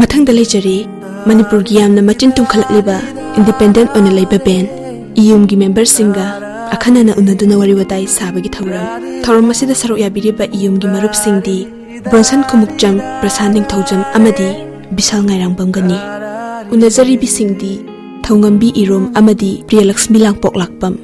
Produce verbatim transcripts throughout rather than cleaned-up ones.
ꯃꯊꯪꯗ ꯂꯩꯖꯔꯤ ꯃꯅꯤꯄꯨꯔꯒꯤ ꯌꯥꯝꯅ ꯃꯆꯤꯟ ꯇꯨꯝꯈꯠꯂꯛꯂꯤꯕ ꯏꯟꯗꯤꯄꯦꯟꯗꯦꯟ ꯑꯣꯏꯅ ꯂꯩꯕ ꯕꯦꯟ ꯏꯌꯨꯝꯒꯤ ꯃꯦꯝꯕꯔꯁꯤꯡꯒ ꯑꯈꯟꯅꯅ ꯎꯅꯗꯨꯅ ꯋꯥꯔꯤ ꯋꯥꯇꯥꯏ ꯁꯥꯕꯒꯤ ꯊꯧꯔꯝ꯫ ꯊꯧꯔꯝ ꯑꯁꯤꯗ ꯁꯔꯨꯛ ꯌꯥꯕꯤꯔꯤꯕ ꯏꯌꯨꯝꯒꯤ ꯃꯔꯨꯞꯁꯤꯡꯗꯤ ꯕ꯭ꯔꯣꯟꯁꯟ ꯈꯨꯃꯨꯛꯆꯝ, ꯄ꯭ꯔꯁꯥꯟ ꯅꯤꯡꯊꯧꯖꯝ ꯑꯃꯗꯤ ꯕꯤꯁꯥꯜ ꯉꯥꯏꯔꯥꯡꯕꯝꯒꯅꯤ꯫ ꯎꯅꯖꯔꯤꯕꯤꯁꯤꯡꯗꯤ ꯊꯧꯉꯝꯕꯤ ꯏꯔꯣꯝ ꯑꯃꯗꯤ ꯄ꯭ꯔꯤꯌꯂꯛꯁꯃꯤ ꯂꯥꯡꯄꯣꯛꯂꯥꯛꯄꯝ꯫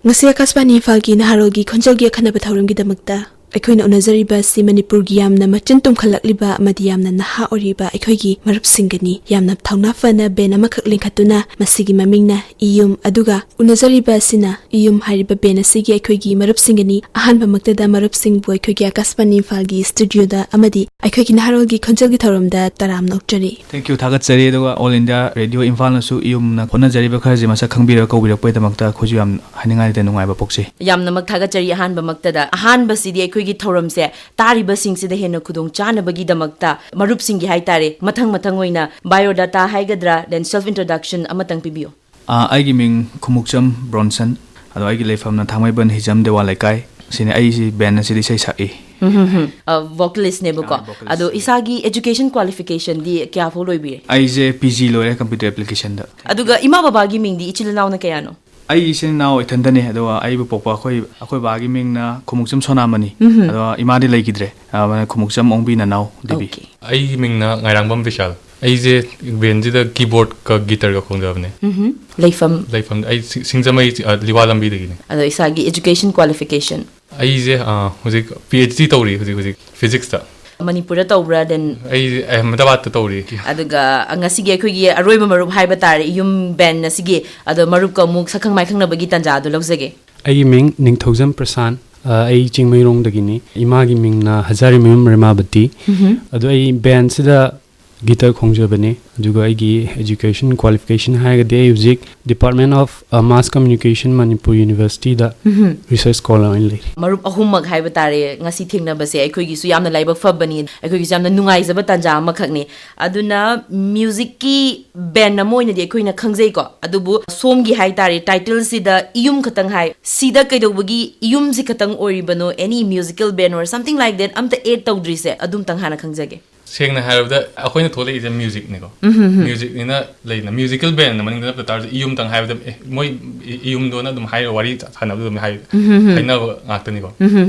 ꯉꯁꯤ ꯑꯀꯥꯁꯕꯥꯅꯤ ꯏꯝꯐꯥꯜꯒꯤ ꯅꯍꯥꯔꯣꯜꯒꯤ ꯈꯣꯟꯖꯦꯜꯒꯤ ꯑꯈꯟꯅꯕ ꯊꯧꯔꯝꯒꯤꯗꯃꯛꯇ ꯑꯩꯈꯣꯏꯅ ꯎꯅꯖꯔꯤꯕ ꯑꯁꯤ ꯃꯅꯤꯄꯨꯔꯒꯤ ꯌꯥꯝꯅ ꯃꯆꯤꯟ ꯇꯨꯝꯈꯠꯂꯛꯂꯤꯕ ꯑꯃꯗꯤ ꯌꯥꯝꯅ ꯅꯍꯥ ꯑꯣꯏꯔꯤꯕ ꯑꯩꯈꯣꯏꯒꯤ ꯃꯔꯨꯞꯁꯤꯡꯒꯅꯤ꯫ ꯌꯥꯝꯅ ꯊꯧꯅꯥ ꯐꯅ ꯕꯦꯟ ꯑꯃꯈꯛ ꯂꯤꯡꯈꯠꯇꯨꯅ ꯃꯁꯤꯒꯤ ꯃꯃꯤꯡꯅ ꯏꯌꯨꯝ, ꯑꯗꯨꯒ ꯎꯅꯖꯔꯤꯕ ꯑꯁꯤꯅ ꯏꯌꯨꯝ ꯍꯥꯏꯔꯤꯕ ꯕꯦꯟ ꯑꯁꯤꯒꯤ ꯑꯩꯈꯣꯏꯒꯤ ꯃꯔꯨꯞꯁꯤꯡꯒꯅꯤ꯫ ꯑꯍꯥꯟꯕꯃꯛꯇꯗ ꯃꯔꯨꯞꯁꯤꯡꯕꯨ ꯑꯩꯈꯣꯏꯒꯤ ꯑꯀꯥꯁꯕꯥꯅꯤ ꯏꯝꯐꯥꯜꯒꯤ ꯁ꯭ꯇꯨꯗꯤꯑꯣꯗ ꯑꯃꯗꯤ ꯑꯩꯈꯣꯏꯒꯤ ꯅꯍꯥꯔꯣꯜꯒꯤ ꯈꯣꯟꯖꯦꯜꯒꯤ ꯊꯧꯔꯝꯗ ꯇꯔꯥꯝꯅ ꯑꯣꯛꯆꯔꯤ꯫ Thank you, ꯊꯥꯒꯠꯆꯔꯤ꯫ ꯑꯗꯨꯒ All India Radio ꯏꯝꯐꯥꯜꯅꯁꯨ ꯏꯌꯨꯝꯅ ꯍꯣꯠꯅꯖꯔꯤꯕ ꯈꯔꯁꯦ ꯃꯁꯛ ꯈꯪꯕꯤꯔꯒ ꯀꯧꯕꯤꯔꯛꯄꯒꯤꯗꯃꯛꯇ ꯑꯩꯈꯣꯏꯁꯨ ꯌꯥꯝ ꯍꯥꯏꯅꯤꯡꯉꯥꯏ ꯂꯩꯇꯦ, ꯅꯨꯡꯉꯥꯏꯕ ꯄꯣꯛꯆꯩ꯫ ꯌꯥꯝꯅꯃꯛ ꯊꯥꯒꯠꯆꯔꯤ꯫ ꯑꯍꯥꯟꯕꯃꯛꯇꯗ, ꯑꯍꯥꯟꯕꯁꯤꯗꯤ ꯑꯩꯈꯣꯏꯒꯤ ꯊꯧꯔꯝꯁꯦ ꯇꯥꯔꯤꯕꯁꯤꯡꯁꯤꯗ ꯍꯦꯟꯅ ꯈꯨꯗꯣꯡ ꯆꯥꯅꯕꯒꯤꯗꯃꯛꯇ ꯃꯔꯨꯞꯁꯤꯡꯒꯤ ꯍꯥꯏꯇꯥꯔꯦ, ꯃꯊꯪ ꯃꯊꯪ ꯑꯣꯏꯅ biodata ꯍꯥꯏꯒꯗ꯭ꯔꯥ, then self introduction ꯑꯃꯇꯪ ꯄꯤꯕꯤꯌꯨ꯫ ꯑꯥ, ꯑꯩꯒꯤ ꯃꯤꯡ ꯈꯨꯃꯨꯛꯆꯝ ꯕ꯭ꯔꯣꯟꯁꯟ, ꯑꯗꯣ ꯑꯩꯒꯤ ꯂꯩꯐꯝꯅ ꯊꯥꯡꯃꯩꯕꯟ ꯍꯤꯖꯝ ꯗꯦꯋꯥ ꯂꯩꯀꯥꯏ꯫ ꯁꯤꯅꯦ, ꯑꯩꯁꯤ ꯕꯦꯟ ꯑꯁꯤꯗ ꯏꯁꯩ ꯁꯛꯏ꯫ ꯎꯝ, ꯍꯝ, ꯍꯝ꯫ ꯑ, vocalist ꯅꯦꯕꯀꯣ꯫ ꯑꯥ, vocalist ꯑꯗꯣ ꯅꯦ꯫ ꯏꯁꯥꯒꯤ education qualification ꯗꯤ ꯀꯌꯥ ꯐꯥꯎ ꯂꯣꯏꯕꯤꯔꯦ? ꯑꯩꯁꯦ P G ꯂꯣꯏꯔꯦ computer application ꯗ꯫ ꯑꯗꯨꯒ ꯏꯃꯥ ꯕꯕꯥꯒꯤ ꯃꯤꯡꯗꯤ ꯏꯆꯤꯜ ꯏꯅꯥꯎꯅ ꯀꯌꯥꯅꯣ? ꯑꯩ ꯏꯆꯤꯟ ꯏꯅꯥꯎ ꯏꯊꯟꯇꯅꯦ, ꯑꯗꯨꯒ ꯑꯩꯕꯨ ꯄꯣꯛꯄ ꯑꯩꯈꯣꯏ, ꯑꯩꯈꯣꯏ ꯕꯥꯒꯤ ꯃꯤꯡꯅ ꯈꯨꯃꯨꯛꯆꯝ ꯁꯣꯅꯥꯃꯅꯤ, ꯎꯝ, ꯍꯝ꯫ ꯑꯗꯣ ꯏꯃꯥꯗꯤ ꯂꯩꯈꯤꯗ꯭ꯔꯦ꯫ ꯑ, ꯈꯨꯃꯨꯛꯆꯝ ꯑꯣꯡꯕꯤ ꯅꯅꯥꯎ ꯗꯦꯕꯤ꯫ Okay꯫ ꯑꯩꯒꯤ ꯃꯤꯡꯅ ꯉꯥꯏꯔꯥꯡꯕꯝ ꯕꯤꯁꯥꯜ꯫ ꯑꯩꯁꯦ ꯕꯦꯟꯁꯤꯗ keyboard ꯀ guitar ꯒ ꯈꯣꯡꯖꯕꯅꯦ꯫ ꯎꯝ, ꯍꯝ꯫ ꯂꯩꯐꯝ? ꯂꯩꯐꯝ ꯑꯩ ꯁꯤ-, ꯁꯤꯡꯖꯃꯩ, ꯑ, ꯂꯤꯋꯥ ꯂꯝꯕꯤꯗꯒꯤꯅꯦ꯫ ꯑꯗꯣ ꯏꯁꯥꯒꯤ education qualification? ꯑꯩꯁꯦ, ꯑ, ꯍꯧꯖꯤꯛ P H D ꯇꯧꯔꯤ ꯍꯧꯖꯤꯛ, ꯍꯧꯖꯤꯛ physics ꯇ꯫ ꯃꯅꯤꯄꯨꯔꯗ ꯇꯧꯕ꯭ꯔꯥ, then? ꯑꯩꯁꯦ ꯑꯍꯃꯗꯥꯕꯥꯗꯇ ꯇꯧꯔꯤ꯫ ꯑꯗꯨꯒ ꯉꯁꯤꯒꯤ ꯑꯩꯈꯣꯏꯒꯤ ꯑꯔꯣꯏꯕ ꯃꯔꯨꯞ ꯍꯥꯏꯕ ꯇꯥꯔꯦ, ꯏꯌꯨꯝ ꯕꯦꯟ ꯑꯁꯤꯒꯤ, ꯑꯗꯣ ꯃꯔꯨꯞꯀ ꯑꯃꯨꯛ ꯁꯛꯈꯪ ꯃꯥꯏꯈꯪꯅꯕꯒꯤ ꯇꯥꯟꯖꯥ ꯑꯗꯨ ꯂꯧꯖꯒꯦ꯫ ꯑꯩꯒꯤ ꯃꯤꯡ ꯅꯤꯡꯊꯧꯖꯝ ꯄ꯭ꯔꯁꯥꯟ, ꯑ, ꯑꯩ ꯆꯤꯡꯃꯩꯔꯣꯡꯗꯒꯤꯅꯤ꯫ ꯏꯃꯥꯒꯤ ꯃꯤꯡꯅ ꯍꯖꯥꯔꯤꯃꯌꯨꯝ ꯔꯦꯃꯥꯕꯇꯤ꯫ ꯎꯝ, ꯍꯝ꯫ ꯑꯗꯣ ꯑꯩ ꯕꯦꯟꯁꯤꯗ ꯒꯤꯇꯔ ꯈꯣꯡꯖꯕꯅꯤ꯫ ꯑꯗꯨꯒ ꯑꯩꯒꯤ education qualification ꯍꯥꯏꯔꯒꯗꯤ ꯑꯩ ꯍꯧꯖꯤꯛ Department of Mass Communication, Manipur University the research scholar ꯑꯣꯏꯅ ꯂꯩꯔꯤ꯫ ꯃꯔꯨꯞ ꯑꯍꯨꯝꯃꯛ ꯍꯥꯏꯕ ꯇꯥꯔꯦ ꯉꯁꯤ ꯊꯦꯡꯅꯕꯁꯦ ꯑꯩꯈꯣꯏꯒꯤꯁꯨ ꯌꯥꯝꯅ ꯂꯥꯏꯕꯛ ꯐꯕꯅꯤ, ꯑꯩꯈꯣꯏꯒꯤꯁꯨ ꯌꯥꯝꯅ ꯅꯨꯡꯉꯥꯏꯖꯕ ꯇꯥꯟꯖꯥ ꯑꯃꯈꯛꯅꯤ꯫ ꯑꯗꯨꯅ ꯃ꯭ꯌꯨꯖꯤꯛꯀꯤ ꯕꯦꯟ ꯑꯃ ꯑꯣꯏꯅꯗꯤ ꯑꯩꯈꯣꯏꯅ ꯈꯪꯖꯩꯀꯣ, ꯑꯗꯨꯕꯨ ꯁꯣꯝꯒꯤ ꯍꯥꯏ ꯇꯥꯔꯦ ꯇꯥꯏꯇꯜꯁꯤꯗ ꯏꯌꯨꯝ ꯈꯛꯇꯪ ꯍꯥꯏ, ꯁꯤꯗ ꯀꯩꯗꯧꯕꯒꯤ ꯏꯌꯨꯝꯁꯤ ꯈꯛꯇꯪ ꯑꯣꯏꯔꯤꯕꯅꯣ? Any musical band or something like that ꯑꯝꯇ add ꯇꯧꯗ꯭ꯔꯤꯁꯦ ꯑꯗꯨꯝꯇꯪ ꯍꯥꯟꯅ ꯈꯪꯖꯒꯦ꯫ ꯁꯦꯡꯅ ꯍꯥꯏꯔꯕꯗ ꯑꯩꯈꯣꯏꯅ ꯊꯣꯛꯂꯛꯏꯁꯦ ꯃ꯭ꯌꯨꯖꯤꯛꯅꯤꯀꯣ꯫ ꯃ꯭ꯌꯨꯖꯤꯛꯅꯤꯅ ꯂꯩꯅ ꯃ꯭ꯌꯨꯖꯤꯀꯦꯜ ꯕꯦꯟ ꯑꯃꯅꯤꯅ ꯅꯠꯇ ꯇꯥꯔꯁꯨ ꯏꯌꯨꯝꯇꯪ ꯍꯥꯏꯕꯗ ꯑꯦ ꯃꯣꯏ ꯏ- ꯏꯌꯨꯝꯗꯣꯅ ꯑꯗꯨꯝ ꯍꯥꯏꯔ ꯋꯥꯔꯤ ꯁꯥꯟꯅꯕꯗ ꯑꯗꯨꯝ ꯍꯥꯏ ꯍꯥꯏꯅꯕ ꯉꯥꯛꯇꯅꯤꯀꯣ꯫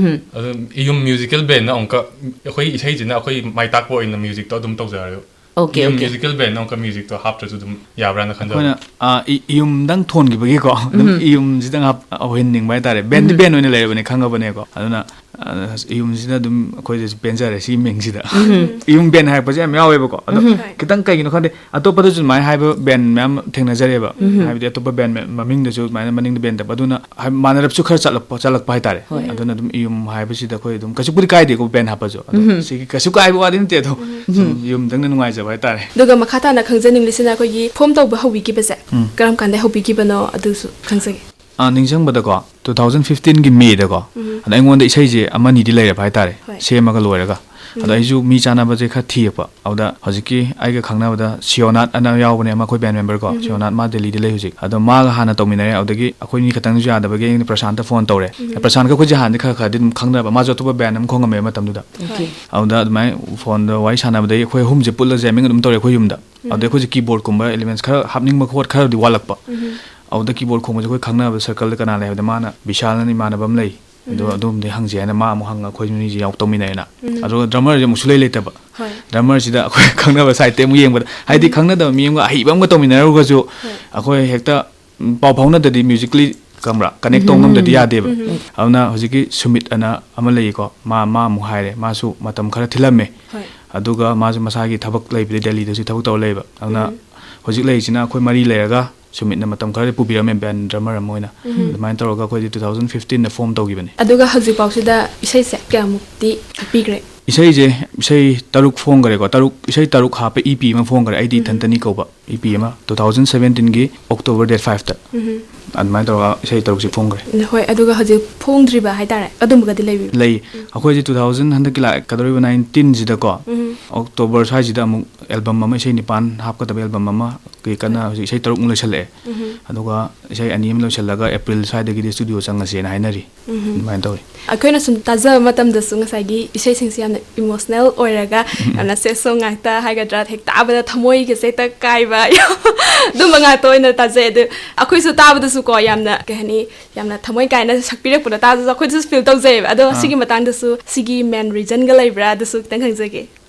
ꯑꯗꯨꯝ ꯏꯌꯨꯝ ꯃ꯭ꯌꯨꯖꯤꯀꯦꯜ ꯕꯦꯟꯅ ꯑꯃꯨꯛꯀ ꯑꯩꯈꯣꯏ ꯏꯁꯩꯁꯤꯅ ꯑꯩꯈꯣꯏ ꯃꯥꯏ ꯇꯥꯛꯄ ꯑꯣꯏꯅ ꯃ꯭ꯌꯨꯖꯤꯛꯇꯣ ꯑꯗꯨꯝ ꯇꯧꯖꯔꯁꯨ Okay, ꯏꯌꯨꯝ okay. ꯃ꯭ꯌꯨꯖꯤꯀꯦꯜ ꯕꯦꯟꯅ ꯑꯃꯨꯛꯀ ꯃ꯭ꯌꯨꯖꯤꯛꯇꯣ ꯍꯥꯞꯇ꯭ꯔꯁꯨ ꯑꯗꯨꯝ ꯌꯥꯕ꯭ꯔꯥꯅ ꯈꯟꯖꯕ꯫ ꯑꯩꯈꯣꯏꯅ ꯑꯥ, ꯏ- ꯏꯌꯨꯝꯗꯪ ꯊꯣꯟꯈꯤꯕꯒꯤꯀꯣ ꯑꯗꯨꯝ ꯏꯌꯨꯝꯁꯤꯗꯪ ꯍꯥꯞ- ꯑꯣꯏꯍꯟꯅꯤꯡꯕ ꯍꯥꯏꯇꯥꯔꯦ꯫ ꯕꯦꯟꯗꯤ ꯕꯦꯟ ꯑꯣꯏꯅ ꯂꯩꯔꯕꯅꯦ ꯈꯪꯉꯕꯅꯦꯀꯣ꯫ ꯑꯗꯨꯅ ꯑ, ꯏꯌꯨꯝꯁꯤꯅ ꯑꯗꯨꯝ ꯑꯩꯈꯣꯏꯗꯁꯨ ꯄꯦꯟꯖꯔꯦ ꯁꯤ ꯃꯤꯡꯁꯤꯗ꯫ ꯏꯌꯨꯝ ꯕꯦꯟ ꯍꯥꯏꯔꯛꯄꯁꯦ ꯌꯥꯝ ꯌꯥꯎꯋꯦꯕꯀꯣ꯫ ꯑꯗꯣ ꯈꯤꯇꯪ ꯀꯩꯒꯤꯅꯣ ꯈꯪꯗꯦ, ꯑꯇꯣꯞꯄꯗꯁꯨ ꯑꯗꯨꯃꯥꯏꯅ ꯍꯥꯏꯕ ꯕꯦꯟ ꯃꯌꯥꯝ ꯊꯦꯡꯅꯖꯔꯦꯕ꯫ ꯍꯥꯏꯕꯗꯤ ꯑꯇꯣꯞꯄ ꯕꯦꯟ ꯃ- ꯃꯃꯤꯡꯗꯁꯨ ꯑꯗꯨꯃꯥꯏꯅ ꯃꯅꯤꯡꯗ ꯕꯦꯟ ꯇꯞꯄ ꯑꯗꯨꯅ ꯍꯥꯏ- ꯃꯥꯟꯅꯔꯞꯁꯨ ꯈꯔ ꯆꯠꯂꯛꯄ ꯆꯠꯂꯛꯄ ꯍꯥꯏꯇꯥꯔꯦ꯫ ꯑꯗꯨꯅ ꯑꯗꯨꯝ ꯏꯌꯨꯝ ꯍꯥꯏꯕꯁꯤꯗ ꯑꯩꯈꯣꯏ ꯑꯗꯨꯝ ꯀꯩꯁꯨꯕꯨꯗꯤ ꯀꯥꯏꯗꯦꯀꯣ ꯕꯦꯟ ꯍꯥꯞꯄꯁꯨ꯫ ꯑꯗꯣ ꯁꯤꯒꯤ ꯀꯩꯁꯨ ꯀꯥꯏꯕ ꯋꯥꯗꯤ ꯅꯠꯇꯦ ꯑꯗꯣ ꯁꯨꯝ ꯌꯨꯝꯗꯪꯅ ꯅꯨꯡꯉꯥꯏꯖꯕ ꯍꯥꯏꯇꯥꯔꯦ꯫ ꯑꯗꯨꯒ ꯃꯈꯥ ꯇꯥꯅ ꯈꯪꯖꯅꯤꯡꯂꯤꯁꯤꯅ ꯑꯩꯈꯣꯏꯒꯤ ꯐꯣꯝ ꯇꯧꯕ ꯍꯧꯕꯤꯈꯤꯕꯁꯦ ꯀꯔꯝ ꯀꯥꯟꯗ ꯍꯧꯕꯤꯈꯤꯕꯅꯣ ꯑꯗꯨꯁꯨ ꯈꯪꯖꯒꯦ꯫ ꯑ, ꯅꯤꯡꯁꯤꯡꯕꯗꯀꯣ, two thousand fifteen ꯒꯤ May ꯗꯀꯣ꯫ ꯑꯗ ꯑꯩꯉꯣꯟꯗ ꯏꯁꯩꯁꯦ ꯑꯃꯅꯤꯗꯤ ꯂꯩꯔꯕ ꯍꯥꯏꯇꯥꯔꯦ, ꯍꯣꯏ꯫ ꯁꯦꯝꯃꯒ ꯂꯣꯏꯔꯒ꯫ ꯑꯗ ꯑꯩꯁꯨ ꯃꯤ ꯆꯥꯟꯅꯕꯁꯦ ꯈꯔ ꯊꯤꯌꯦꯛꯄ꯫ ꯑꯗꯨꯗ ꯍꯧꯖꯤꯛꯀꯤ ꯑꯩꯒ ꯈꯪꯅꯕꯗ ꯁꯤꯌꯣꯅꯥꯠ ꯑꯅ ꯌꯥꯎꯕꯅꯦ ꯑꯃ, ꯑꯩꯈꯣꯏ ꯕꯦꯟ ꯃꯦꯝꯕꯔ ꯀꯣ꯫ ꯁꯤꯌꯣꯅꯥꯠ ꯃꯥ ꯗꯦꯜꯂꯤꯗ ꯂꯩ ꯍꯧꯖꯤꯛ꯫ ꯑꯗꯣ ꯃꯥꯒ ꯍꯥꯟꯅ ꯇꯧꯃꯤꯟꯅꯔꯦ꯫ ꯑꯗꯨꯗꯒꯤ ꯑꯩꯈꯣꯏ ꯃꯤ ꯈꯛꯇꯪꯁꯨ ꯌꯥꯗꯕꯒꯤ ꯑꯩꯅ ꯄ꯭ꯔꯁꯥꯟꯇ ꯐꯣꯟ ꯇꯧꯔꯦ꯫ ꯄ꯭ꯔꯁꯥꯟꯠꯀ ꯑꯩꯈꯣꯏꯁꯦ ꯍꯥꯟꯅꯗꯤ ꯈꯔ ꯈꯔꯗꯤ ꯑꯗꯨꯝ ꯈꯪꯅꯕ, ꯃꯥꯁꯨ ꯑꯇꯣꯞꯄ ꯕꯦꯟ ꯑꯃ ꯈꯣꯡꯉꯝꯃꯦꯕ ꯃꯇꯝꯗꯨꯗ꯫ ꯑꯗꯨꯗ ꯑꯗꯨꯃꯥꯏꯅ ꯐꯣꯟꯗ ꯋꯥꯔꯤ ꯁꯥꯟꯅꯕꯗꯒꯤ ꯑꯩꯈꯣꯏ ꯑꯍꯨꯝꯁꯦ ꯄꯨꯜꯂ ꯖꯦꯃꯤꯡ ꯑꯗꯨꯝ ꯇꯧꯔꯦ ꯑꯩꯈꯣꯏ ꯌꯨꯝꯗ꯫ ꯑꯗꯨꯗꯩ ꯑꯩꯈꯣꯏꯁꯦ ꯀꯤꯕꯣꯔꯗꯀꯨꯝꯕ ꯏꯂꯤꯃꯦꯟꯁ ꯈꯔ ꯍꯥꯞꯅꯤꯡꯕ ꯈꯣꯠ ꯈꯔꯗꯤ ꯋꯥꯠꯂꯛꯄ꯫ ꯑꯗꯨꯗ ꯀꯤꯕꯣꯔꯗ ꯈꯣꯡꯕꯁꯦ ꯑꯩꯈꯣꯏ ꯈꯪꯅꯕ ꯁꯔꯀꯜꯗ ꯀꯅꯥ ꯂꯩ ꯍꯥꯏꯕꯗ ꯃꯥꯅ ꯕꯤꯁꯥꯜꯅ ꯏꯃꯥꯟꯅꯕ ꯑꯃ ꯂꯩ꯫ ꯑꯗꯣ ꯑꯗꯨꯝꯗꯤ ꯍꯪꯁꯦ ꯍꯥꯏꯅ ꯃꯥ ꯑꯃꯨꯛ ꯍꯪꯉ ꯑꯩꯈꯣꯏ ꯃꯤꯁꯦ ꯌꯥꯎ ꯇꯧꯃꯤꯟꯅꯔꯦꯅ꯫ ꯑꯗꯨꯒ ꯗ꯭ꯔꯃꯔꯁꯦ ꯑꯃꯨꯛ ꯁꯨꯡꯂꯩ ꯂꯩꯇꯕ꯫ ꯗ꯭ꯔꯃꯔꯁꯤꯗ ꯑꯩꯈꯣꯏ ꯈꯪꯅꯕ ꯁꯥꯏꯠꯇ ꯑꯃꯨꯛ ꯌꯦꯡꯕꯗ, ꯍꯥꯏꯗꯤ ꯈꯪꯅꯗꯕ ꯃꯤ ꯑꯃꯒ ꯑꯍꯩꯕ ꯑꯃꯒ ꯇꯧꯃꯤꯟꯅꯔꯨꯔꯒꯁꯨ ꯑꯩꯈꯣꯏ ꯍꯦꯛꯇ ꯎꯝ, ꯄꯥꯎ ꯐꯥꯎꯅꯗꯗꯤ ꯃ꯭ꯌꯨꯖꯤꯀꯂꯤ ꯈꯪꯕ꯭ꯔꯥ, ꯀꯅꯦꯛ ꯇꯧꯕ ꯉꯝꯗꯗꯤ ꯌꯥꯗꯦꯕ꯫ ꯑꯗꯨꯅ ꯍꯧꯖꯤꯛꯀꯤ ꯁꯨꯃꯤꯠ ꯑꯅ ꯑꯃ ꯂꯩꯌꯦꯀꯣ, ꯃꯥ ꯃꯥ ꯑꯃꯨꯛ ꯍꯥꯏꯔꯦ, ꯃꯥꯁꯨ ꯃꯇꯝ ꯈꯔ ꯊꯤꯜꯂꯝꯃꯦ꯫ ꯍꯣꯏ꯫ ꯑꯗꯨꯒ ꯃꯥꯁꯨ ꯃꯁꯥꯒꯤ ꯊꯕꯛ ꯂꯩꯕꯗꯤ ꯗꯦꯜꯂꯤꯗꯁꯨ ꯊꯕꯛ ꯇꯧꯔ ꯂꯩꯕ꯫ ꯑꯗꯨꯅ ꯍꯧꯖꯤꯛ ꯂꯩꯔꯤꯁꯤꯅ ꯑꯩꯈꯣꯏ ꯃꯔꯤ ꯂꯩꯔꯒ ꯁꯨꯃꯤꯠꯅ ꯃꯇꯝ ꯈꯔꯗꯤ ꯄꯨꯕꯤꯔꯝꯃꯦ ꯕꯦꯟ ꯗ꯭ꯔꯃꯔ ꯑꯃ ꯑꯣꯏꯅ꯫ ꯑꯗꯨꯃꯥꯏꯅ ꯇꯧꯔꯒ ꯑꯩꯈꯣꯏꯗꯤ two thousand fifteen ꯗ ꯐꯣꯝ ꯇꯧꯈꯤꯕꯅꯤ꯫ ꯑꯗꯨꯒ ꯍꯧꯖꯤꯛꯐꯥꯎꯁꯤꯗ ꯏꯁꯩꯁꯦ ꯀꯌꯥꯃꯨꯛꯇꯤ ꯁꯛꯄꯤꯈ꯭ꯔꯦ? ꯏꯁꯩꯁꯦ, ꯏꯁꯩ ꯇꯔꯨꯛ ꯐꯣꯡꯈ꯭ꯔꯦꯀꯣ, ꯇꯔꯨꯛ, ꯏꯁꯩ ꯇꯔꯨꯛ ꯍꯥꯞꯄ ꯏ ꯄꯤ ꯑꯃ ꯐꯣꯡꯈ꯭ꯔꯦ, ꯑꯩꯗꯤ ꯎꯝ꯫ ꯏꯊꯟꯇꯅꯤ ꯀꯧꯕ ꯏ ꯄꯤ ꯑꯃ, ꯇꯨ ꯊꯥꯎꯖꯟ ꯁꯕꯦꯟꯇꯤꯟꯒꯤ ꯑꯣꯛꯇꯣꯕꯔ ꯗꯦꯠ ꯐꯥꯏꯚꯇ꯫ ꯎꯝ꯫ ꯑꯗꯨꯃꯥꯏꯅ ꯇꯧꯔꯒ ꯏꯁꯩ ꯇꯔꯨꯛꯁꯦ ꯐꯣꯡꯈ꯭ꯔꯦ꯫ ꯍꯣꯏ, ꯑꯗꯨꯒ ꯍꯧꯖꯤꯛ ꯐꯣꯡꯗ꯭ꯔꯤꯕ ꯍꯥꯏꯇꯥꯔꯦ, ꯑꯗꯨꯝꯕꯒꯗꯤ ꯂꯩꯕꯤꯕ꯭ꯔꯥ? ꯂꯩ꯫ ꯎꯝ꯫ ꯑꯩꯈꯣꯏꯁꯦ ꯇꯨ ꯊꯥꯎꯖꯟ, ꯍꯟꯗꯛꯀꯤ ꯂꯥꯛꯀꯗꯧꯔꯤꯕ ꯅꯥꯏꯟꯇꯤꯟꯁꯤꯗꯀꯣ, ꯎꯝ꯫ ꯑꯣꯛꯇꯣꯕꯔ ꯁ꯭ꯋꯥꯏꯁꯤꯗ ꯑꯃꯨꯛ ꯑꯦꯜꯕꯝ ꯑꯃ, ꯏꯁꯩ ꯅꯤꯄꯥꯟ ꯍꯥꯞꯀꯗꯕ ꯑꯦꯜꯕꯝ ꯑꯃ, ꯀꯩ ꯀꯟꯅ ꯍꯧꯖꯤꯛ ꯏꯁꯩ ꯇꯔꯨꯛꯃꯨꯛ ꯂꯣꯏꯁꯤꯜꯂꯛꯑꯦ꯫ ꯎꯝ꯫ ꯑꯗꯨꯒ ꯏꯁꯩ ꯑꯅꯤ ꯑꯃ ꯂꯣꯏꯁꯤꯜꯂꯒ ꯑꯦꯄ꯭ꯔꯤꯜ ꯁ꯭ꯋꯥꯏꯗꯒꯤꯗꯤ ꯁ꯭ꯇꯨꯗꯤꯑꯣ ꯆꯪꯉꯁꯦꯅ ꯍꯥꯏꯅꯔꯤ꯫ ꯎꯝ꯫ ꯑꯗꯨꯃꯥꯏꯅ ꯇꯧꯋꯤ꯫ ꯑꯩꯈꯣꯏꯅ ꯁꯨꯝ ꯇꯥꯖꯕ ꯃꯇꯝꯗꯁꯨ ꯉꯁꯥꯏꯒꯤ ꯏꯁꯩꯁꯤꯡꯁꯦ ꯌꯥꯝꯅ ꯏꯃꯣꯁꯅꯦꯜ ꯑꯣꯏꯔꯒ, ꯎꯝ꯫ ꯌꯥꯝꯅ ꯁꯦꯠ ꯁꯣꯡ ꯉꯥꯛꯇ ꯍꯥꯏꯒꯗ꯭ꯔꯥ, ꯍꯦꯛ ꯇꯥꯕꯗ ꯊꯃꯣꯏꯒꯁꯦ ꯍꯦꯛꯇ ꯀꯥꯏꯕ, ꯑꯗꯨꯝꯕ ꯉꯥꯛꯇ ꯑꯣꯏꯅ ꯇꯥꯖꯩ꯫ ꯑꯗꯨ ꯑꯩꯈꯣꯏꯁꯨ ꯇꯥꯕꯗꯁꯨꯀꯣ, ꯌꯥꯝꯅ, ꯀꯩ ꯍꯥꯏꯅꯤ, ꯌꯥꯝꯅ ꯊꯃꯣꯏ ꯀꯥꯏꯅ ꯁꯛꯄꯤꯔꯛꯄꯗꯣ ꯇꯥꯕꯗꯁꯨ ꯑꯩꯈꯣꯏꯗꯁꯨ ꯐꯤꯜ ꯇꯧꯖꯩꯑꯕ꯫ ꯑꯗꯣ ꯑꯥ꯫ ꯁꯤꯒꯤ ꯃꯇꯥꯡꯗꯁꯨ, ꯁꯤꯒꯤ ꯃꯦꯟ ꯔꯤꯖꯟꯒ ꯂꯩꯕ꯭ꯔꯥ, ꯑꯗꯨꯁꯨ ꯈꯤꯇꯪ ꯈꯪꯖꯒꯦ꯫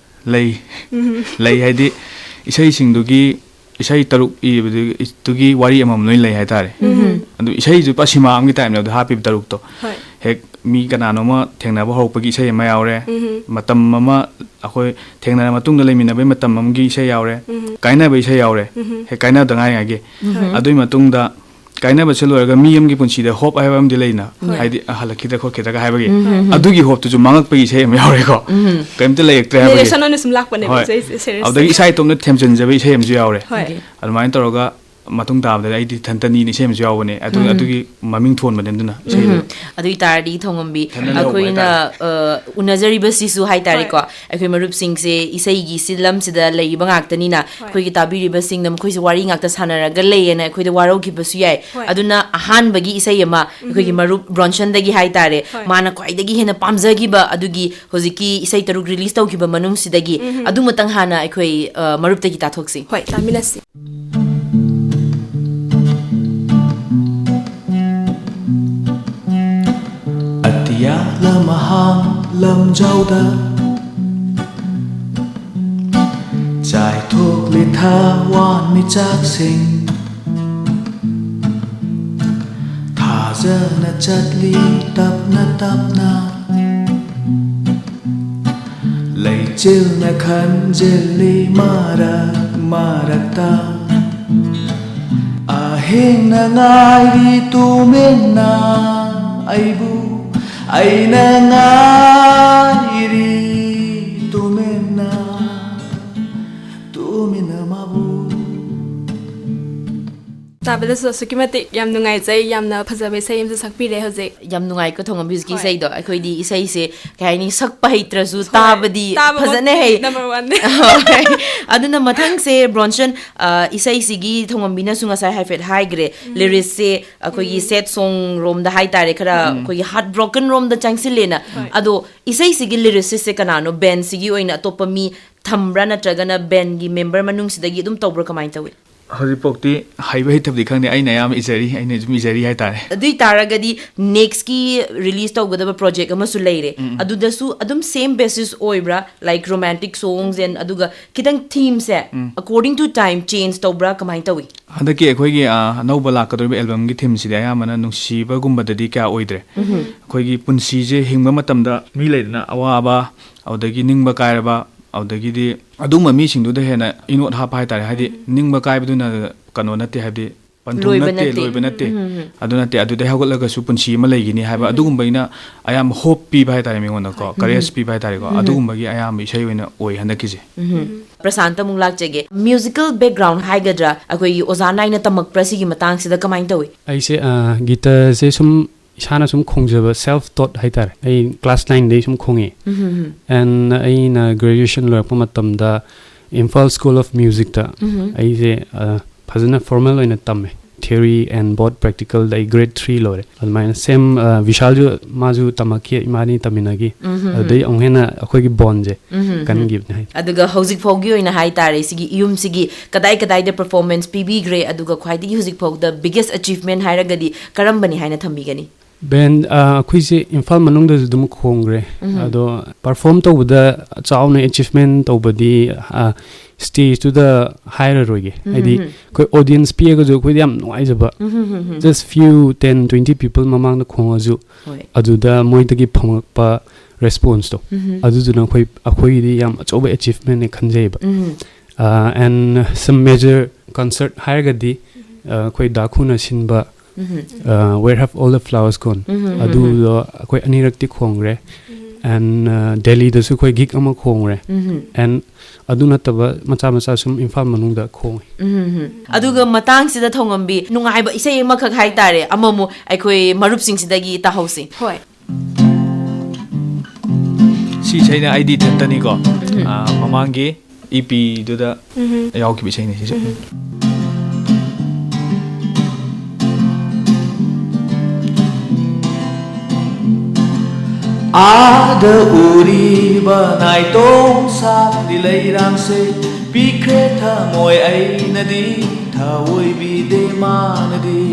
ꯂꯩ꯫ ꯎꯝ꯫ ꯂꯩ ꯍꯥꯏꯗꯤ, ꯏꯁꯩꯁꯤꯡꯗꯨꯒꯤ, ꯏꯁꯩ ꯇꯔꯨꯛ ꯏꯕꯗꯨꯒꯤ ꯋꯥꯔꯤ ꯑꯃꯃꯝ ꯂꯣꯏ ꯂꯩ ꯍꯥꯏꯇꯥꯔꯦ꯫ ꯎꯝ꯫ ꯑꯗꯨ ꯏꯁꯩꯁꯨ ꯄꯨꯔꯥ ꯁꯤꯃꯥ ꯑꯃꯒꯤ ꯇꯥꯏꯞꯅꯦꯕ ꯑꯗꯨ ꯍꯥꯞꯄꯤꯕ ꯇꯔꯨꯛꯇꯣ꯫ ꯍꯣꯏ꯫ ꯍꯦꯛ ꯃꯤ ꯀꯅꯥꯅꯣꯃ ꯊꯦꯡꯅꯕ ꯍꯧꯔꯛꯄꯒꯤ ꯏꯁꯩ ꯑꯃ ꯌꯥꯎꯔꯦ, ꯎꯝ꯫ ꯃꯇꯝ ꯑꯃ, ꯑꯩꯈꯣꯏ ꯊꯦꯡꯅꯔ ꯃꯇꯨꯡꯗ ꯂꯩꯃꯤꯟꯅꯕꯒꯤ ꯃꯇꯝ ꯑꯃꯒꯤ ꯏꯁꯩ ꯌꯥꯎꯔꯦ, ꯎꯝ꯫ ꯀꯥꯏꯅꯕ ꯏꯁꯩ ꯌꯥꯎꯔꯦ, ꯎꯝ꯫ ꯍꯦꯛ ꯀꯥꯏꯅꯕꯗ ꯉꯥꯏꯔꯤꯉꯩꯒꯤ꯫ ꯎꯝ꯫ ꯑꯗꯨꯒꯤ ꯃꯇꯨꯡꯗ ꯀꯥꯏꯅꯕꯁꯦ ꯂꯣꯏꯔꯒ ꯃꯤ ꯑꯃꯒꯤ ꯄꯨꯟꯁꯤꯗ ꯍꯣꯞ ꯍꯥꯏꯕ ꯑꯃꯗꯤ ꯂꯩꯅ, ꯍꯣꯏ꯫ ꯍꯥꯏꯗꯤ, ꯑ, ꯍꯜꯂꯛꯈꯤꯗ꯭ꯔꯥ ꯈꯣꯠꯈꯤꯗ꯭ꯔꯥꯒ ꯍꯥꯏꯕꯒꯤ, ꯎꯝ, ꯎꯝ, ꯎꯝ꯫ ꯑꯗꯨꯒꯤ ꯍꯣꯞꯇꯨꯁꯨ ꯃꯥꯡꯉꯛꯄꯒꯤ ꯏꯁꯩ ꯑꯃ ꯌꯥꯎꯔꯦꯀꯣ꯫ ꯎꯝ꯫ ꯀꯩꯝꯇ ꯂꯩꯔꯛꯇ꯭ꯔꯦ ꯍꯥꯏꯕꯒꯤ꯫ ꯅꯦꯔꯦꯁꯟ ꯑꯣꯏꯅ ꯁꯨꯝ ꯂꯥꯛꯄꯅꯦꯕ ꯍꯣꯏ꯫ ꯏꯁꯩ, ꯁꯦꯔꯤꯌꯁꯇ꯫ ꯑꯗꯨꯗꯒꯤ ꯏꯁꯥ ꯏꯇꯣꯝꯇ ꯊꯦꯝꯖꯤꯟꯖꯕ ꯏꯁꯩ ꯑꯃꯁꯨ ꯌꯥꯎꯔꯦ꯫ ꯍꯣꯏ꯫ ꯑꯗꯨꯃꯥꯏꯅ ꯇꯧꯔꯒ ꯃꯇꯨꯡ ꯇꯥꯕꯗꯗꯤ ꯑꯩꯗꯤ ꯏꯊꯟꯇꯅꯤꯅ ꯏꯁꯩ ꯑꯃꯁꯨ ꯌꯥꯎꯕꯅꯦ꯫ ꯑꯗꯨ, ꯎꯝ꯫ ꯑꯗꯨꯒꯤ ꯃꯃꯤꯡ ꯊꯣꯟꯕꯅꯦ ꯑꯗꯨꯅ ꯏꯁꯩꯗꯣ꯫ ꯎꯝ꯫ ꯑꯗꯨ ꯑꯣꯏꯇꯥꯔꯗꯤ ꯊꯣꯡꯉꯝꯕꯤ, ꯏꯊꯟꯇ ꯂꯩꯍꯧꯕ ꯑꯩꯈꯣꯏꯅ, ꯍꯥꯏꯇꯥꯔꯦ꯫ ꯑ, ꯎꯅꯖꯔꯤꯕꯁꯤꯁꯨ ꯍꯥꯏꯇꯥꯔꯦꯀꯣ, ꯍꯣꯏ꯫ ꯑꯩꯈꯣꯏ ꯃꯔꯨꯞꯁꯤꯡꯁꯦ ꯏꯁꯩꯒꯤ ꯁꯤꯂꯝꯁꯤꯗ ꯂꯩꯔꯤꯕ ꯉꯥꯛꯇꯅꯤꯅ, ꯍꯣꯏ꯫ ꯑꯩꯈꯣꯏꯒꯤ ꯇꯥꯕꯤꯔꯤꯕꯁꯤꯡꯅ ꯃꯈꯣꯏꯁꯦ ꯋꯥꯔꯤ ꯉꯥꯛꯇ ꯁꯥꯟꯅꯔꯒ ꯂꯩꯌꯦꯅ ꯑꯩꯈꯣꯏꯗ ꯋꯥꯔꯧꯈꯤꯕꯁꯨ ꯌꯥꯏ꯫ ꯍꯣꯏ꯫ ꯑꯗꯨꯅ ꯑꯍꯥꯟꯕꯒꯤ ꯏꯁꯩ ꯑꯃ ꯑꯩꯈꯣꯏꯒꯤ ꯎꯝ꯫ ꯃꯔꯨꯞ ꯕ꯭ꯔꯣꯟꯁꯟꯗꯒꯤ ꯍꯥꯏꯇꯥꯔꯦ, ꯍꯣꯏ꯫ ꯃꯥꯅ ꯈ꯭ꯋꯥꯏꯗꯒꯤ ꯍꯦꯟꯅ ꯄꯥꯝꯖꯈꯤꯕ ꯑꯗꯨꯒꯤ ꯍꯧꯖꯤꯛꯀꯤ ꯏꯁꯩ ꯇꯔꯨꯛ ꯔꯤꯂꯤꯁ ꯇꯧꯈꯤꯕ ꯃꯅꯨꯡꯁꯤꯗꯒꯤ ꯎꯝ꯫ ꯑꯗꯨꯃꯇꯪ ꯍꯥꯟꯅ ꯑꯩꯈꯣꯏ, ꯑ, ꯃꯔꯨꯞꯇꯒꯤ ꯇꯥꯊꯣꯛꯁꯤ꯫ ꯍꯣꯏ, ꯇꯥꯃꯤꯟꯅꯁꯤ꯫ ꯑꯇꯤꯌꯥ ꯂꯝꯍꯥꯡ ꯂꯝꯖꯥꯎꯗ ꯆꯥꯏꯊꯣꯛꯂꯤ ꯊꯋꯥꯟꯃꯤꯆꯥꯛꯁꯤꯡ, ꯊꯥꯖꯅ ꯆꯠꯂꯤ ꯇꯞꯅ ꯇꯞꯅ, ꯂꯩꯆꯤꯜꯅ ꯈꯟꯖꯤꯜꯂꯤ ꯃꯔꯛ ꯃꯔꯛꯇ꯫ ꯑꯍꯤꯡꯅ ꯉꯥꯏꯔꯤ ꯇꯨꯃꯤꯟꯅ ꯑꯩꯕꯨ, ꯑꯩꯅ ꯉꯥꯏꯔꯤ꯫ ꯇꯥꯕꯗꯁꯨ ꯑꯁꯨꯛꯀꯤ ꯃꯇꯤꯛ ꯌꯥꯝ ꯅꯨꯡꯉꯥꯏꯖꯩ꯫ ꯌꯥꯝꯅ ꯐꯖꯕ ꯏꯁꯩ ꯑꯃꯁꯨ ꯁꯛꯄꯤꯔꯦ ꯍꯧꯖꯤꯛ꯫ ꯌꯥꯝ ꯅꯨꯡꯉꯥꯏꯀꯣ ꯊꯣꯡꯉꯝꯕꯤ ꯍꯧꯖꯤꯛꯀꯤ ꯍꯣꯏ꯫ ꯏꯁꯩꯗꯣ꯫ ꯑꯩꯈꯣꯏꯗꯤ ꯏꯁꯩꯁꯦ ꯀꯩ ꯍꯥꯏꯅꯤ, ꯁꯛꯄ ꯍꯩꯇ꯭ꯔꯁꯨ ꯍꯣꯏ꯫ ꯇꯥꯕꯗꯤ ꯇꯥꯕꯃꯛꯇꯤ ꯐꯖꯅ ꯍꯩ꯫ Number one ꯅꯦ꯫ ꯍꯣꯏ꯫ ꯑꯗꯨꯅ ꯃꯊꯪꯁꯦ ꯕ꯭ꯔꯣꯟꯁꯟ, ꯑ, ꯏꯁꯩꯁꯤꯒꯤ ꯊꯣꯡꯉꯝꯕꯤꯅꯁꯨ ꯉꯁꯥꯏ ꯍꯥꯏꯐꯦꯠ ꯍꯥꯏꯈ꯭ꯔꯦ꯫ ꯎꯝ꯫ Lyrics ꯁꯦ ꯑꯩꯈꯣꯏꯒꯤ ꯎꯝ꯫ Sad song ꯔꯣꯝꯗ ꯍꯥꯏꯇꯥꯔꯦ, ꯈꯔ ꯎꯝ꯫ ꯑꯩꯈꯣꯏꯒꯤ heart broken ꯔꯣꯝꯗ ꯆꯪꯁꯤꯜꯂꯦꯅ꯫ ꯍꯣꯏ꯫ ꯑꯗꯣ ꯏꯁꯩꯁꯤꯒꯤ lyricist ꯁꯦ ꯀꯅꯥꯅꯣ? Band ꯁꯤꯒꯤ ꯑꯣꯏꯅ ꯑꯇꯣꯞꯄ ꯃꯤ ꯊꯝꯕ꯭ꯔꯥ, ꯅꯠꯇ꯭ꯔꯒꯅ band ꯒꯤ member ꯃꯅꯨꯡꯁꯤꯗꯒꯤ ꯑꯗꯨꯝ ꯇꯧꯕ꯭ꯔꯥ, ꯀꯃꯥꯏꯅ ꯇꯧꯏ? ꯍꯧꯖꯤꯛꯐꯥꯎꯗꯤ ꯍꯩꯕ ꯍꯩꯇꯕꯗꯤ ꯈꯪꯗꯦ, ꯑꯩꯅ ꯑꯌꯥꯝꯕ ꯏꯖꯔꯤ, ꯑꯩꯅ ꯑꯗꯨꯝ ꯏꯖꯔꯤ ꯍꯥꯏꯇꯥꯔꯦ꯫ ꯑꯗꯨ ꯑꯣꯏ ꯇꯥꯔꯒꯗꯤ next ꯀꯤ release ꯇꯧꯒꯗꯕ project ꯑꯃꯁꯨ ꯂꯩꯔꯦ꯫ ꯎꯝ꯫ ꯑꯗꯨꯗꯁꯨ ꯑꯗꯨꯝ same basis ꯑꯣꯏꯕ꯭ꯔꯥ? Like romantic songs and ꯑꯗꯨꯒ ꯈꯤꯇꯪ theme say um. According to time change ꯇꯧꯕ꯭ꯔꯥ, ꯀꯃꯥꯏꯅ ꯇꯧꯏ? ꯍꯟꯗꯛꯀꯤ ꯑꯩꯈꯣꯏꯒꯤ, ꯑ, ꯑꯅꯧꯕ ꯂꯥꯛꯀꯗꯧꯔꯤꯕ album ꯒꯤ theme ꯁꯤꯗꯤ ꯑꯌꯥꯝꯕꯅ ꯅꯨꯡꯁꯤꯕꯒꯨꯝꯕꯗꯗꯤ ꯀꯌꯥ ꯑꯣꯏꯗ꯭ꯔꯦ꯫ ꯎꯝ꯫ ꯑꯩꯈꯣꯏꯒꯤ ꯄꯨꯟꯁꯤꯁꯦ ꯍꯤꯡꯕ ꯃꯇꯝꯗ ꯃꯤ ꯂꯩꯗꯅ, ꯑꯋꯥꯕ, ꯑꯗꯨꯗꯒꯤ ꯅꯤꯡꯕ ꯀꯥꯏꯔꯕ, ꯑꯗꯨꯗꯒꯤꯗꯤ ꯑꯗꯨꯒꯨꯝꯕ ꯃꯤꯁꯤꯡꯗꯨꯗ ꯍꯦꯟꯅ ꯏꯅꯣꯠ ꯍꯥꯞꯄ ꯍꯥꯏꯇꯥꯔꯦ꯫ ꯍꯥꯏꯗꯤ ꯎꯝ꯫ ꯅꯤꯡꯕ ꯀꯥꯏꯕꯗꯨꯅ ꯀꯩꯅꯣ ꯅꯠꯇꯦ, ꯍꯥꯏꯕꯗꯤ ꯄꯟꯊꯨꯡ ꯂꯣꯏꯕ ꯅꯠꯇꯦ, ꯅꯠꯇꯦ꯫ ꯂꯣꯏꯕ ꯅꯠꯇꯦ꯫ ꯎꯝ, ꯎꯝ, ꯎꯝ꯫ ꯑꯗꯨ ꯅꯠꯇꯦ, ꯑꯗꯨꯗꯩ ꯍꯧꯒꯠꯂꯒꯁꯨ ꯄꯨꯟꯁꯤ ꯑꯃ ꯂꯩꯒꯅꯤ ꯍꯥꯏꯕ ꯎꯝ꯫ ꯑꯗꯨꯒꯨꯝꯕꯒꯤꯅ ꯑꯌꯥꯝꯕ hope ꯄꯤꯕ ꯍꯥꯏꯇꯥꯔꯦ ꯃꯤꯉꯣꯟꯗꯀꯣ, ꯍꯣꯏ꯫ Courage ꯎꯝ꯫ ꯄꯤꯕ ꯍꯥꯏꯇꯥꯔꯦꯀꯣ꯫ ꯎꯝ꯫ ꯑꯗꯨꯒꯨꯝꯕꯒꯤ ꯑꯌꯥꯝꯕ ꯏꯁꯩ ꯑꯣꯏꯅ ꯑꯣꯏ ꯍꯟꯗꯛꯀꯤꯁꯦ꯫ ꯎꯝ꯫ ꯄ꯭ꯔꯁꯥꯟꯇ ꯑꯃꯨꯛ ꯂꯥꯛꯆꯒꯦ꯫ Musical background ꯍꯥꯏꯒꯗ꯭ꯔꯥ, ꯑꯩꯈꯣꯏꯒꯤ ꯑꯣꯖꯥ ꯅꯥꯏꯅ ꯇꯝꯃꯛꯄ꯭ꯔꯥ, ꯁꯤꯒꯤ ꯃꯇꯥꯡꯁꯤꯗ ꯀꯃꯥꯏꯅ ꯇꯧꯏ? ꯑꯩꯁꯦ, ꯑ, guitar ꯁꯦ ꯁꯨꯝ ꯏꯁꯥꯅ ꯁꯨꯝ ꯈꯣꯡꯖꯕ, self taught ꯍꯥꯏꯇꯥꯔꯦ꯫ ꯑꯩ class nine ꯗꯩ ꯁꯨꯝ ꯈꯣꯡꯉꯛꯑꯦ꯫ ꯎꯝ, ꯎꯝ, ꯎꯝ꯫ And ꯑꯩꯅ graduation ꯂꯣꯏꯔꯛꯄ ꯃꯇꯝꯗ Imphal School of Music ꯇ ꯎꯝ꯫ ꯑꯩꯁꯦ, ꯑ, ꯐꯖꯅ formal ꯑꯣꯏꯅ ꯇꯝꯃꯦ꯫ Theory and both practical ꯗ ꯑꯩ grade three ꯂꯣꯏꯔꯦ꯫ ꯑꯗꯨꯃꯥꯏꯅ same, ꯑ, ꯚꯤꯁꯥꯜꯁꯨ ꯃꯥꯁꯨ ꯇꯝꯃꯛꯈꯤ, ꯏꯕꯥꯅꯤ ꯇꯝꯃꯤꯟꯅꯈꯤ꯫ ꯎꯝ, ꯎꯝ, ꯎꯝ꯫ ꯑꯗꯨꯗꯩ ꯑꯃꯨꯛ ꯍꯦꯟꯅ ꯑꯩꯈꯣꯏꯒꯤ bond ꯁꯦ ꯎꯝ, ꯎꯝ, ꯎꯝ꯫ ꯀꯟꯈꯤꯕꯅꯦ ꯍꯥꯏ꯫ ꯑꯗꯨꯒ ꯍꯧꯖꯤꯛ ꯐꯥꯎꯒꯤ ꯑꯣꯏꯅ ꯍꯥꯏꯇꯥꯔꯦ, ꯁꯤꯒꯤ ꯌꯨꯝꯁꯤꯒꯤ ꯀꯗꯥꯏ ꯀꯗꯥꯏꯗ performance ꯄꯤꯕꯤꯈ꯭ꯔꯦ, ꯑꯗꯨꯒ ꯈ꯭ꯋꯥꯏꯗꯒꯤ ꯍꯧꯖꯤꯛ ꯐꯥꯎꯗ biggest achievement ꯍꯥꯏꯔꯒꯗꯤ ꯀꯔꯝꯕꯅꯤ ꯍꯥꯏꯅ ꯊꯝꯕꯤꯒꯅꯤ? Band, ꯑ, ꯑꯩꯈꯣꯏꯁꯦ ꯏꯝꯐꯥꯜ ꯃꯅꯨꯡꯗꯁꯨ ꯑꯗꯨꯝ ꯈꯣꯡꯈ꯭ꯔꯦ꯫ ꯎꯝ꯫ ꯑꯗꯣ perform ꯇꯧꯕꯗ ꯆꯥꯎꯅ achievement ꯇꯧꯕꯗꯤ, ꯑ, stage ꯇꯨꯗ ꯍꯥꯏꯔꯔꯣꯏꯒꯦ꯫ ꯎꯝ, ꯍꯥꯏꯗꯤ ꯎꯝ꯫ ꯑꯩꯈꯣꯏ audience ꯄꯤꯛꯑꯒꯁꯨ ꯑꯩꯈꯣꯏꯗꯤ ꯌꯥꯝ ꯅꯨꯡꯉꯥꯏꯖꯕ꯫ ꯎꯝ, ꯎꯝ, ꯎꯝ, ꯎꯝ꯫ Just few ten, twenty people ꯃꯃꯥꯡꯗ ꯈꯣꯡꯉꯁꯨ ꯍꯣꯏ꯫ ꯑꯗꯨꯗ ꯃꯣꯏꯗꯒꯤ ꯐꯪꯉꯛꯄ response ꯇꯣ, ꯎꯝ, ꯎꯝ꯫ ꯑꯗꯨꯗꯨꯅ ꯑꯩꯈꯣꯏ, ꯑꯩꯈꯣꯏꯒꯤꯗꯤ ꯌꯥꯝ ꯑꯆꯧꯕ achievement ꯅꯦ ꯈꯟꯖꯩꯕ꯫ ꯎꯝ꯫ ꯑ, and some major concert ꯍꯥꯏꯔꯒꯗꯤ, ꯑ, ꯑꯩꯈꯣꯏ ꯗꯥꯈꯨꯅ ꯁꯤꯟꯕ, ꯎꯝ꯫ ꯑ, Where Have All the Flowers Gone? ꯎꯝ, ꯎꯝ, ꯎꯝ꯫ ꯑꯗꯨꯗꯣ ꯑꯩꯈꯣꯏ ꯑꯅꯤꯔꯛꯇꯤ ꯈꯣꯡꯈ꯭ꯔꯦ꯫ ꯎꯝ꯫ ꯑꯦꯟ ꯗꯦꯜꯂꯤꯗꯁꯨ ꯑꯩꯈꯣꯏ ꯒꯤꯛ ꯑꯃ ꯈꯣꯡꯉꯨꯔꯦ꯫ ꯑꯦꯟ ꯑꯗꯨ ꯅꯠꯇꯕ ꯃꯆꯥ ꯃꯆꯥ ꯁꯨꯝ ꯏꯝꯐꯥꯜ ꯃꯅꯨꯡꯗ ꯈꯣꯡꯉꯤ꯫ ꯑꯗꯨꯒ ꯃꯇꯥꯡꯁꯤꯗ ꯊꯣꯡꯉꯝꯕꯤ ꯅꯨꯡꯉꯥꯏꯕ ꯏꯁꯩ ꯑꯃꯈꯛ ꯍꯥꯏꯇꯥꯔꯦ, ꯑꯃꯃꯨꯛ ꯑꯩꯈꯣꯏ ꯃꯔꯨꯞꯁꯤꯡꯁꯤꯗꯒꯤ ꯇꯥꯍꯧꯁꯤ꯫ ꯍꯣꯏ꯫ ꯁꯤ ꯏꯁꯩꯅ ꯑꯩꯗꯤ ꯏꯊꯟꯇꯅꯤꯀꯣ꯫ ꯑꯥ, ꯃꯃꯥꯡꯒꯤ ꯏ ꯄꯤꯗꯨꯗ ꯌꯥꯎꯈꯤꯕ ꯏꯁꯩꯅꯤ ꯁꯤꯁꯨ꯫ ꯑꯥꯗ ꯎꯔꯤꯕ ꯅꯥꯏꯇꯣꯝ ꯁꯥꯠꯂꯤ ꯂꯩꯔꯥꯡꯁꯦ ꯄꯤꯈ꯭ꯔꯦ ꯊꯃꯣꯏ ꯑꯩꯅꯗꯤ ꯊꯑꯣꯏꯕꯤꯗꯦ ꯃꯥꯅꯗꯤ꯫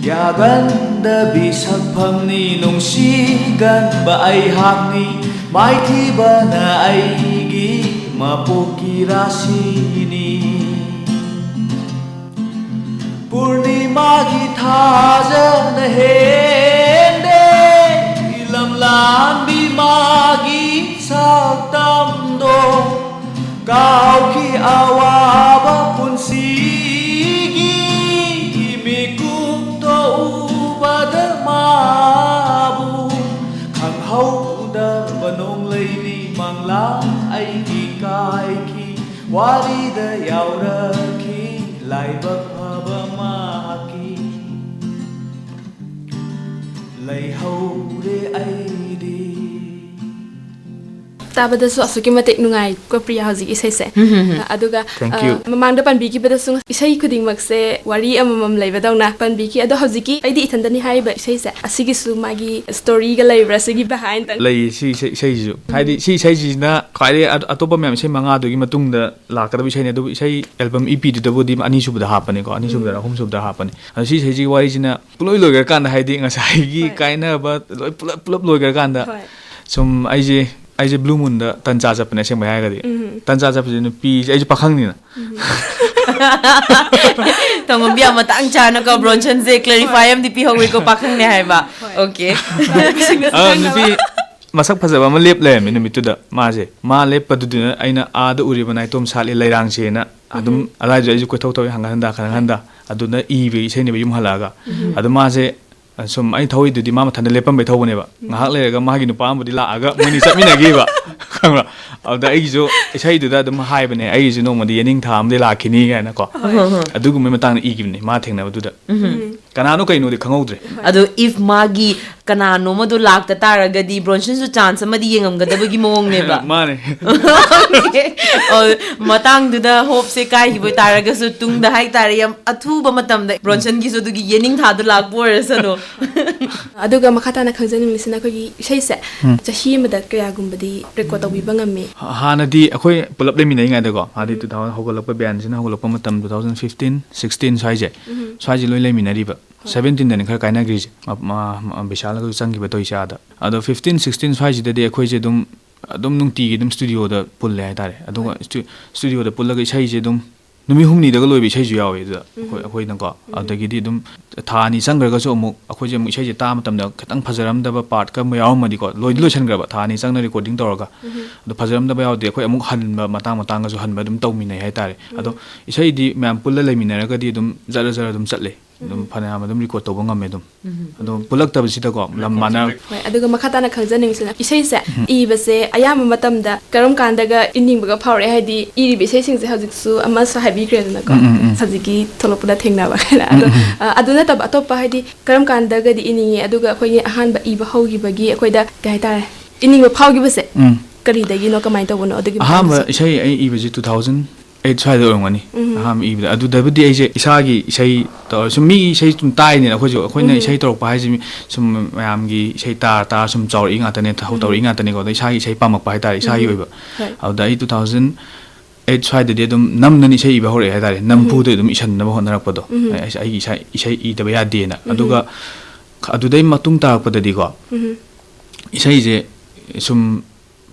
ꯌꯥꯒꯟꯗꯕꯤ ꯁꯛꯐꯝꯅꯤ ꯅꯨꯡꯁꯤꯒꯟꯕ ꯑꯩꯍꯥꯛꯅꯤ ꯃꯥꯏꯊꯤꯕꯅ ꯑꯩꯒꯤ ꯃꯄꯣꯛꯀꯤ ꯔꯥꯁꯤꯅꯤ꯫ ꯄꯨꯔꯅꯤꯃꯥꯒꯤ ꯊꯥꯖꯅ ꯍꯦꯟꯗꯦ ꯂꯝꯂꯥꯟꯕꯤ ꯃꯥꯒꯤ ꯁꯛꯇꯝꯗꯣ ꯀꯥꯎꯈꯤ ꯑꯋꯥꯕ ꯄꯨꯟꯁꯤꯒꯤ ꯃꯤꯀꯨꯞꯇꯣ ꯎꯕꯗ ꯃꯥꯕꯨ ꯈꯪꯍꯧꯗꯕ ꯅꯣꯡꯂꯩꯅꯤ ꯃꯪꯂꯥ ꯑꯩꯒꯤ ꯀꯥꯏꯈꯤ ꯋꯥꯔꯤꯗ ꯌꯥꯎꯔꯛꯈꯤ ꯂꯥꯏꯕꯛ ꯐꯕ ꯃꯍꯥꯛꯀꯤ ꯂꯩꯍꯧꯔꯦ ꯑꯩꯗꯤ꯫ ꯇꯥꯕꯗꯁꯨ ꯑꯁꯨꯛꯀꯤ ꯃꯇꯤꯛ ꯅꯨꯡꯉꯥꯏꯀꯣ ꯄ꯭ꯔꯤꯌꯥ ꯍꯧꯖꯤꯛ ꯏꯁꯩꯁꯦ꯫ ꯑꯗꯨꯒ Thank you. ꯑ, ꯃꯃꯥꯡꯗ ꯄꯟꯕꯤꯈꯤꯕꯗꯁꯨ ꯏꯁꯩ ꯈꯨꯗꯤꯡꯃꯛꯁꯦ ꯋꯥꯔꯤ ꯑꯃꯃꯝ ꯂꯩꯕꯗꯧꯅ ꯄꯟꯕꯤꯈꯤ꯫ ꯑꯗꯣ ꯍꯧꯖꯤꯛꯀꯤ ꯑꯩꯗꯤ ꯏꯊꯟꯇꯅꯤ ꯍꯥꯏꯔꯤꯕ ꯏꯁꯩꯁꯦ ꯑꯁꯤꯒꯤꯁꯨ ꯃꯥꯒꯤ ꯁ꯭ꯇꯣꯔꯤꯒ ꯂꯩꯕ꯭ꯔꯥ, ꯁꯤꯒꯤ ꯕꯤꯍꯥꯏꯟꯗ? ꯂꯩꯌꯦ ꯁꯤ ꯏꯁꯩ- ꯏꯁꯩꯁꯤꯁꯨ꯫ ꯍꯥꯏꯗꯤ ꯁꯤ ꯏꯁꯩꯁꯤꯅ ꯈ꯭ꯋꯥꯏꯗꯒꯤ ꯑ- ꯑꯇꯣꯞꯄ ꯃꯌꯥꯝ ꯏꯁꯩ ꯃꯉꯥꯗꯨꯒꯤ ꯃꯇꯨꯡꯗ ꯂꯥꯛꯀꯗꯕ ꯏꯁꯩꯅꯤ꯫ ꯑꯗꯨꯕꯨ ꯏꯁꯩ ꯑꯦꯜꯕꯝ ꯏ ꯄꯤꯗꯨꯗꯕꯨꯗꯤ ꯑꯅꯤꯁꯨꯕꯗ ꯍꯥꯞꯄꯅꯤꯀꯣ, ꯑꯅꯤꯁꯨꯕꯗ ꯑꯍꯨꯝꯁꯨꯕꯗ ꯍꯥꯞꯄꯅꯤ꯫ ꯑꯗꯣ ꯁꯤ ꯏꯁꯩꯁꯤꯒꯤ ꯋꯥꯔꯤꯁꯤꯅ ꯄꯨꯡꯂꯣꯏ ꯂꯣꯏꯈ꯭ꯔꯀꯥꯟꯗ, ꯍꯥꯏꯗꯤ ꯉꯁꯥꯏꯒꯤ ꯍꯣꯏ. ꯀꯥꯏꯅꯕ ꯂꯣꯏ ꯄꯨꯂꯞ ꯄꯨꯂꯞ ꯂꯣꯏꯈ꯭ꯔꯀꯥꯟꯗ ꯍꯣꯏ. ꯁꯨꯝ ꯑꯩꯁꯦ ꯑꯩꯁꯦ ꯕ꯭ꯂꯨ ꯃꯨꯟꯗ ꯇꯟꯖꯥ ꯆꯠꯄꯅꯦ ꯑꯁꯦꯡꯕꯩ ꯍꯥꯏꯔꯒꯗꯤ꯫ ꯇꯟꯖꯥ ꯆꯠꯄꯁꯦ ꯅꯨꯄꯤꯁꯦ, ꯑꯩꯁꯨ ꯄꯥꯈꯪꯅꯤꯅ꯫ ꯇꯣꯡꯉꯝꯕꯤ ꯌꯥꯝ ꯃꯇꯥꯡ ꯆꯥꯅꯀꯣ ꯕ꯭ꯔꯣꯟꯁꯟꯁꯦ ꯀ꯭ꯂꯦꯔꯤꯐꯥꯏ ꯑꯃꯗꯤ ꯄꯤꯍꯧꯋꯤꯀꯣ ꯄꯥꯈꯪꯅꯦ ꯍꯥꯏꯕ꯫ ꯑꯣꯀꯦ꯫ ꯑ, ꯅꯨꯄꯤ ꯃꯁꯛ ꯐꯖꯕ ꯑꯃ ꯂꯦꯞ ꯂꯩꯔꯝꯃꯤ ꯅꯨꯃꯤꯠꯇꯨꯗ꯫ ꯃꯥꯁꯦ ꯃꯥ ꯂꯦꯞꯄꯗꯨꯗꯨꯅ ꯑꯩꯅ ꯑꯥꯗ ꯎꯔꯤꯕ ꯅꯥꯏꯇꯣꯝ ꯁꯥꯠꯂꯤ ꯂꯩꯔꯥꯡꯁꯦꯅ ꯑꯗꯨꯝ ꯑꯗꯥꯏꯗꯨꯗ ꯑꯩꯁꯨ ꯀꯣꯏꯊꯣꯛ ꯊꯣꯛꯑꯦ ꯍꯪꯒꯠ ꯍꯟꯗ ꯍꯪꯒꯠ ꯍꯟꯗ꯫ ꯑꯗꯨꯅ ꯏꯕ ꯏꯁꯩꯅꯦꯕ ꯌꯨꯝ ꯍꯜꯂꯛꯑꯒ꯫ ꯑꯗꯣ ꯃꯥꯁꯦ ꯁꯨꯝ ꯑꯩ ꯊꯧꯔꯤꯗꯨꯗꯤ ꯃꯥ ꯃꯊꯟꯇ ꯂꯦꯞꯄꯝꯕꯩ ꯊꯧꯕꯅꯦꯕ꯫ ꯉꯥꯏꯍꯥꯛ ꯂꯩꯔꯒ ꯃꯥꯒꯤ ꯅꯨꯄꯥ ꯑꯃꯕꯨꯗꯤ ꯂꯥꯛꯑꯒ ꯃꯣꯏꯅꯤ ꯆꯠꯃꯤꯟꯅꯈꯤꯕ꯫ ꯈꯪꯕ꯭ꯔꯥ? ꯑꯗꯨꯗ ꯑꯩꯒꯤꯁꯨ ꯏꯁꯩꯗꯨꯗ ꯑꯗꯨꯝ ꯍꯥꯏꯕꯅꯦ, "ꯑꯩꯒꯤꯁꯨ ꯅꯣꯡꯃꯗꯤ ꯌꯦꯅꯤꯡꯊꯥ ꯑꯃꯗꯤ ꯂꯥꯛꯈꯤꯅꯤ" ꯀꯥꯏꯅꯀꯣ꯫ ꯑꯗꯨꯒꯨꯝꯕꯩ ꯃꯇꯥꯡꯗ ꯏꯈꯤꯕꯅꯦ ꯃꯥ ꯊꯦꯡꯅꯕꯗꯨꯗ꯫ ꯀꯅꯥꯅꯣ ꯀꯩꯅꯣꯗꯤ ꯈꯪꯍꯧꯗ꯭ꯔꯦ꯫ ꯑꯗꯣ if ꯃꯥꯒꯤ ꯀꯅꯥꯅꯣꯃꯗꯣ ꯂꯥꯛꯇ ꯇꯥꯔꯒꯗꯤ ꯕ꯭ꯔꯣꯟꯁꯟꯁꯨ ꯆꯥꯟꯁ ꯑꯃꯗꯤ ꯌꯦꯡꯉꯝꯒꯗꯕꯒꯤ ꯃꯑꯣꯡꯅꯦꯕ꯫ ꯃꯥꯅꯦ꯫ ꯑꯣ, ꯃꯇꯥꯡꯗꯨꯗ ꯍꯣꯞꯁꯦ ꯀꯥꯏꯈꯤꯕ ꯑꯣꯏꯇꯥꯔꯒꯁꯨ, ꯇꯨꯡꯗ ꯍꯥꯏꯇꯥꯔꯦ, ꯌꯥꯝ ꯑꯊꯨꯕ ꯃꯇꯝꯗ ꯕ꯭ꯔꯣꯟꯁꯟꯒꯤꯁꯨ ꯑꯗꯨꯒꯤ ꯌꯦꯅꯤꯡꯊꯥꯗꯣ ꯂꯥꯛꯄ ꯑꯣꯏꯔꯁꯅꯨ꯫ ꯑꯗꯨꯒ ꯃꯈꯥ ꯇꯥꯅ ꯈꯪꯖꯅꯤꯡꯕꯁꯤꯅ ꯑꯩꯈꯣꯏꯒꯤ ꯏꯁꯩꯁꯦ ꯆꯍꯤ ꯑꯃꯗ ꯀꯌꯥꯒꯨꯝꯕꯗꯤ ꯔꯦꯀꯣꯔꯠ ꯇꯧꯕꯤꯕ ꯉꯝꯃꯤ? ꯍꯥꯟꯅꯗꯤ ꯑꯩꯈꯣꯏ ꯄꯨꯂꯞ ꯂꯩꯃꯤꯟꯅꯔꯤꯉꯩꯗꯀꯣ, ꯍꯥꯏꯗꯤ ꯇꯨ ꯊꯥꯎꯖꯟ ꯍꯧꯒꯠꯂꯛꯄ, ꯕꯦꯟꯁꯤꯅ ꯍꯧꯒꯠꯂꯛꯄ ꯃꯇꯝ ꯇꯨ ꯊꯥꯎꯖꯟ ꯐꯤꯐꯇꯤꯟ ꯁꯤꯛꯁꯇꯤꯟ ꯁ꯭ꯋꯥꯏꯁꯦ, ꯁ꯭ꯋꯥꯏꯁꯦ ꯂꯣꯏ ꯂꯩꯃꯤꯟꯅꯔꯤꯕ꯫ ꯁꯕꯦꯟꯇꯤꯟꯗꯅꯤ ꯈꯔ ꯀꯥꯏꯅꯈ꯭ꯔꯤꯁꯦ, ꯃ- ꯃ- ꯃ- ꯕꯤꯁꯥꯜꯒꯁꯨ ꯆꯪꯈꯤꯕ ꯇꯧꯔꯤꯁꯦ ꯑꯥꯗ꯫ ꯑꯗꯣ ꯐꯤꯐꯇꯤꯟ ꯁꯤꯛꯁꯇꯤꯟ ꯁ꯭ꯋꯥꯏꯁꯤꯗꯗꯤ ꯑꯩꯈꯣꯏꯁꯦ ꯑꯗꯨꯝ ꯑꯗꯨꯝ ꯅꯨꯡꯇꯤꯒꯤ ꯑꯗꯨꯝ ꯁ꯭ꯇꯨꯗꯤꯑꯣꯗ ꯄꯨꯜꯂꯦ ꯍꯥꯏꯇꯥꯔꯦ꯫ ꯑꯗꯨꯒ ꯁ꯭ꯇꯨ- ꯁ꯭ꯇꯨꯗꯤꯑꯣꯗ ꯄꯨꯜꯂꯒ ꯏꯁꯩꯁꯦ ꯑꯗꯨꯝ ꯅꯨꯃꯤꯠ ꯍꯨꯝꯅꯤꯗꯒ ꯂꯣꯏꯕ ꯏꯁꯩꯁꯨ ꯌꯥꯎꯋꯦ ꯑꯗꯨꯗ, ꯑꯩꯈꯣꯏ ꯑꯩꯈꯣꯏꯅꯀꯣ꯫ ꯑꯗꯒꯤꯗꯤ ꯑꯗꯨꯝ ꯊꯥ ꯑꯅꯤ ꯆꯪꯈ꯭ꯔꯒꯁꯨ ꯑꯃꯨꯛ ꯑꯩꯈꯣꯏꯁꯦ ꯑꯃꯨꯛ ꯏꯁꯩꯁꯦ ꯇꯥꯕ ꯃꯇꯝꯗ ꯈꯤꯇꯪ ꯐꯖꯔꯝꯗꯕ ꯄꯥꯔꯠꯀ ꯑꯃ ꯌꯥꯎꯔꯝꯃꯗꯤꯀꯣ, ꯂꯣꯏꯗꯤ ꯂꯣꯏꯁꯟꯈ꯭ꯔꯕ, ꯊꯥ ꯑꯅꯤ ꯆꯪꯅ ꯔꯦꯀꯣꯔꯗꯤꯡ ꯇꯧꯔꯒ꯫ ꯑꯗꯣ ꯐꯖꯔꯝꯗꯕ ꯌꯥꯎꯔꯗꯤ ꯑꯩꯈꯣꯏ ꯑꯃꯨꯛ ꯍꯟꯕ, ꯃꯇꯥꯡ ꯃꯇꯥꯡꯒꯁꯨ ꯍꯟꯕ ꯑꯗꯨꯝ ꯇꯧꯃꯤꯟꯅꯩ ꯍꯥꯏꯇꯥꯔꯦ꯫ ꯑꯗꯣ ꯏꯁꯩꯗꯤ ꯃꯌꯥꯝ ꯄꯨꯜꯂ ꯂꯩꯃꯤꯟꯅꯔꯒꯗꯤ ꯑꯗꯨꯝ ꯖꯔ ꯖꯔ ꯑꯗꯨꯝ ꯆꯠꯂꯦ꯫ ꯑꯗꯨꯝ ꯐꯅꯌꯥꯝ ꯑꯗꯨꯝ ꯔꯦꯀꯣꯔꯗ ꯇꯧꯕ ꯉꯝꯃꯦ ꯑꯗꯨꯝ꯫ ꯑꯗꯨꯝ ꯄꯨꯜꯂꯛꯇꯕꯁꯤꯗꯀꯣ, ꯂꯝ ꯃꯥꯟꯅ ꯍꯣꯏ, ꯑꯗꯨꯒ ꯃꯈꯥ ꯇꯥꯅ ꯈꯪꯖꯅꯤꯡꯕꯁꯤꯅ, ꯏꯁꯩꯁꯦ ꯏꯕꯁꯦ ꯑꯌꯥꯝꯕ ꯃꯇꯝꯗ ꯀꯔꯝ ꯀꯥꯟꯗꯒ ꯏꯅꯤꯡꯕꯒ ꯐꯥꯎꯔꯛꯑꯦ? ꯍꯥꯏꯗꯤ ꯏꯔꯤꯕ ꯏꯁꯩꯁꯤꯡꯁꯦ ꯍꯧꯖꯤꯛꯁꯨ ꯑꯃꯁꯨ ꯍꯥꯏꯕꯤꯈ꯭ꯔꯦꯗꯅꯀꯣ, ꯍꯧꯖꯤꯛꯀꯤ ꯊꯣꯛꯂꯛꯄꯗ ꯊꯦꯡꯅꯕ ꯍꯥꯏꯅ꯫ ꯑꯗꯣ ꯑ, ꯑꯗꯨ ꯅꯠꯇꯕ ꯑꯇꯣꯞꯄ, ꯍꯥꯏꯗꯤ ꯀꯔꯝ ꯀꯥꯟꯗꯒꯗꯤ ꯏꯅꯤꯡꯉꯤ, ꯑꯗꯨꯒ ꯑꯩꯈꯣꯏꯒꯤ ꯑꯍꯥꯟꯕ ꯏꯕ ꯍꯧꯈꯤꯕꯒꯤ ꯑꯩꯈꯣꯏꯗ ꯀꯩ ꯍꯥꯏꯇꯥꯔꯦ, ꯏꯅꯤꯡꯕ ꯐꯥꯎꯈꯤꯕꯁꯦ ꯎꯝ꯫ ꯀꯔꯤꯗꯒꯤꯅꯣ, ꯀꯃꯥꯏꯅ ꯇꯧꯕꯅꯣ? ꯑꯗꯨꯒꯤ ꯑꯍꯥꯟꯕ ꯃꯇꯥꯡꯗꯁꯨ꯫ ꯏꯁꯩ ꯑꯩ ꯏꯕꯁꯦ ꯇꯨ ꯊꯥꯎꯖꯟ ꯑꯩꯠ ꯁ꯭ꯋꯥꯏꯗ ꯑꯣꯏꯔꯝꯒꯅꯤ꯫ ꯑꯍꯥꯟꯕ ꯏꯕꯗ ꯑꯗꯨꯗꯕꯨꯗꯤ ꯑꯩꯁꯦ ꯏꯁꯥꯒꯤ ꯏꯁꯩ ꯇꯧꯔ ꯁꯨꯝ ꯃꯤꯒꯤ ꯏꯁꯩ ꯁꯨꯝ ꯇꯥꯏꯅꯦꯅ꯫ ꯑꯩꯈꯣꯏꯁꯨ ꯑꯩꯈꯣꯏꯅ ꯏꯁꯩ ꯇꯧꯔꯛꯄ ꯍꯥꯏꯁꯦ ꯃꯤ ꯁꯨꯝ ꯃꯌꯥꯝꯒꯤ ꯏꯁꯩ ꯇꯥꯔ ꯇꯥꯔ ꯁꯨꯝ ꯆꯥꯎꯔꯛꯏ ꯉꯥꯛꯇꯅꯦ, ꯊꯧ ꯇꯧꯔꯛꯏ ꯉꯥꯛꯇꯅꯦꯀꯣ꯫ ꯑꯗꯣ ꯏꯁꯥꯒꯤ ꯏꯁꯩ ꯄꯥꯝꯃꯛꯄ ꯍꯥꯏꯇꯥꯔꯦ, ꯏꯁꯥꯒꯤ ꯑꯣꯏꯕ꯫ ꯍꯣꯏ꯫ ꯑꯗꯨꯗ ꯑꯩ ꯇꯨ ꯊꯥꯎꯖꯟ ꯑꯩꯠ ꯁ꯭ꯋꯥꯏꯗꯗꯤ ꯑꯗꯨꯝ ꯅꯝꯗꯅ ꯏꯁꯩ ꯏꯕ ꯍꯧꯔꯛꯑꯦ ꯍꯥꯏꯇꯥꯔꯦ꯫ ꯅꯝꯐꯨꯗ ꯑꯗꯨꯝ ꯏꯁꯟꯅꯕ ꯍꯣꯠꯅꯔꯛꯄꯗꯣ꯫ ꯑꯩ ꯑꯩꯒꯤ ꯏꯁꯥ ꯏꯁꯩ ꯏꯗꯕ ꯌꯥꯗꯦꯅ꯫ ꯑꯗꯨꯒ ꯑꯗꯨꯗꯩ ꯃꯇꯨꯡ ꯇꯥꯔꯛꯄꯗꯗꯤꯀꯣ, ꯏꯁꯩꯁꯦ ꯁꯨꯝ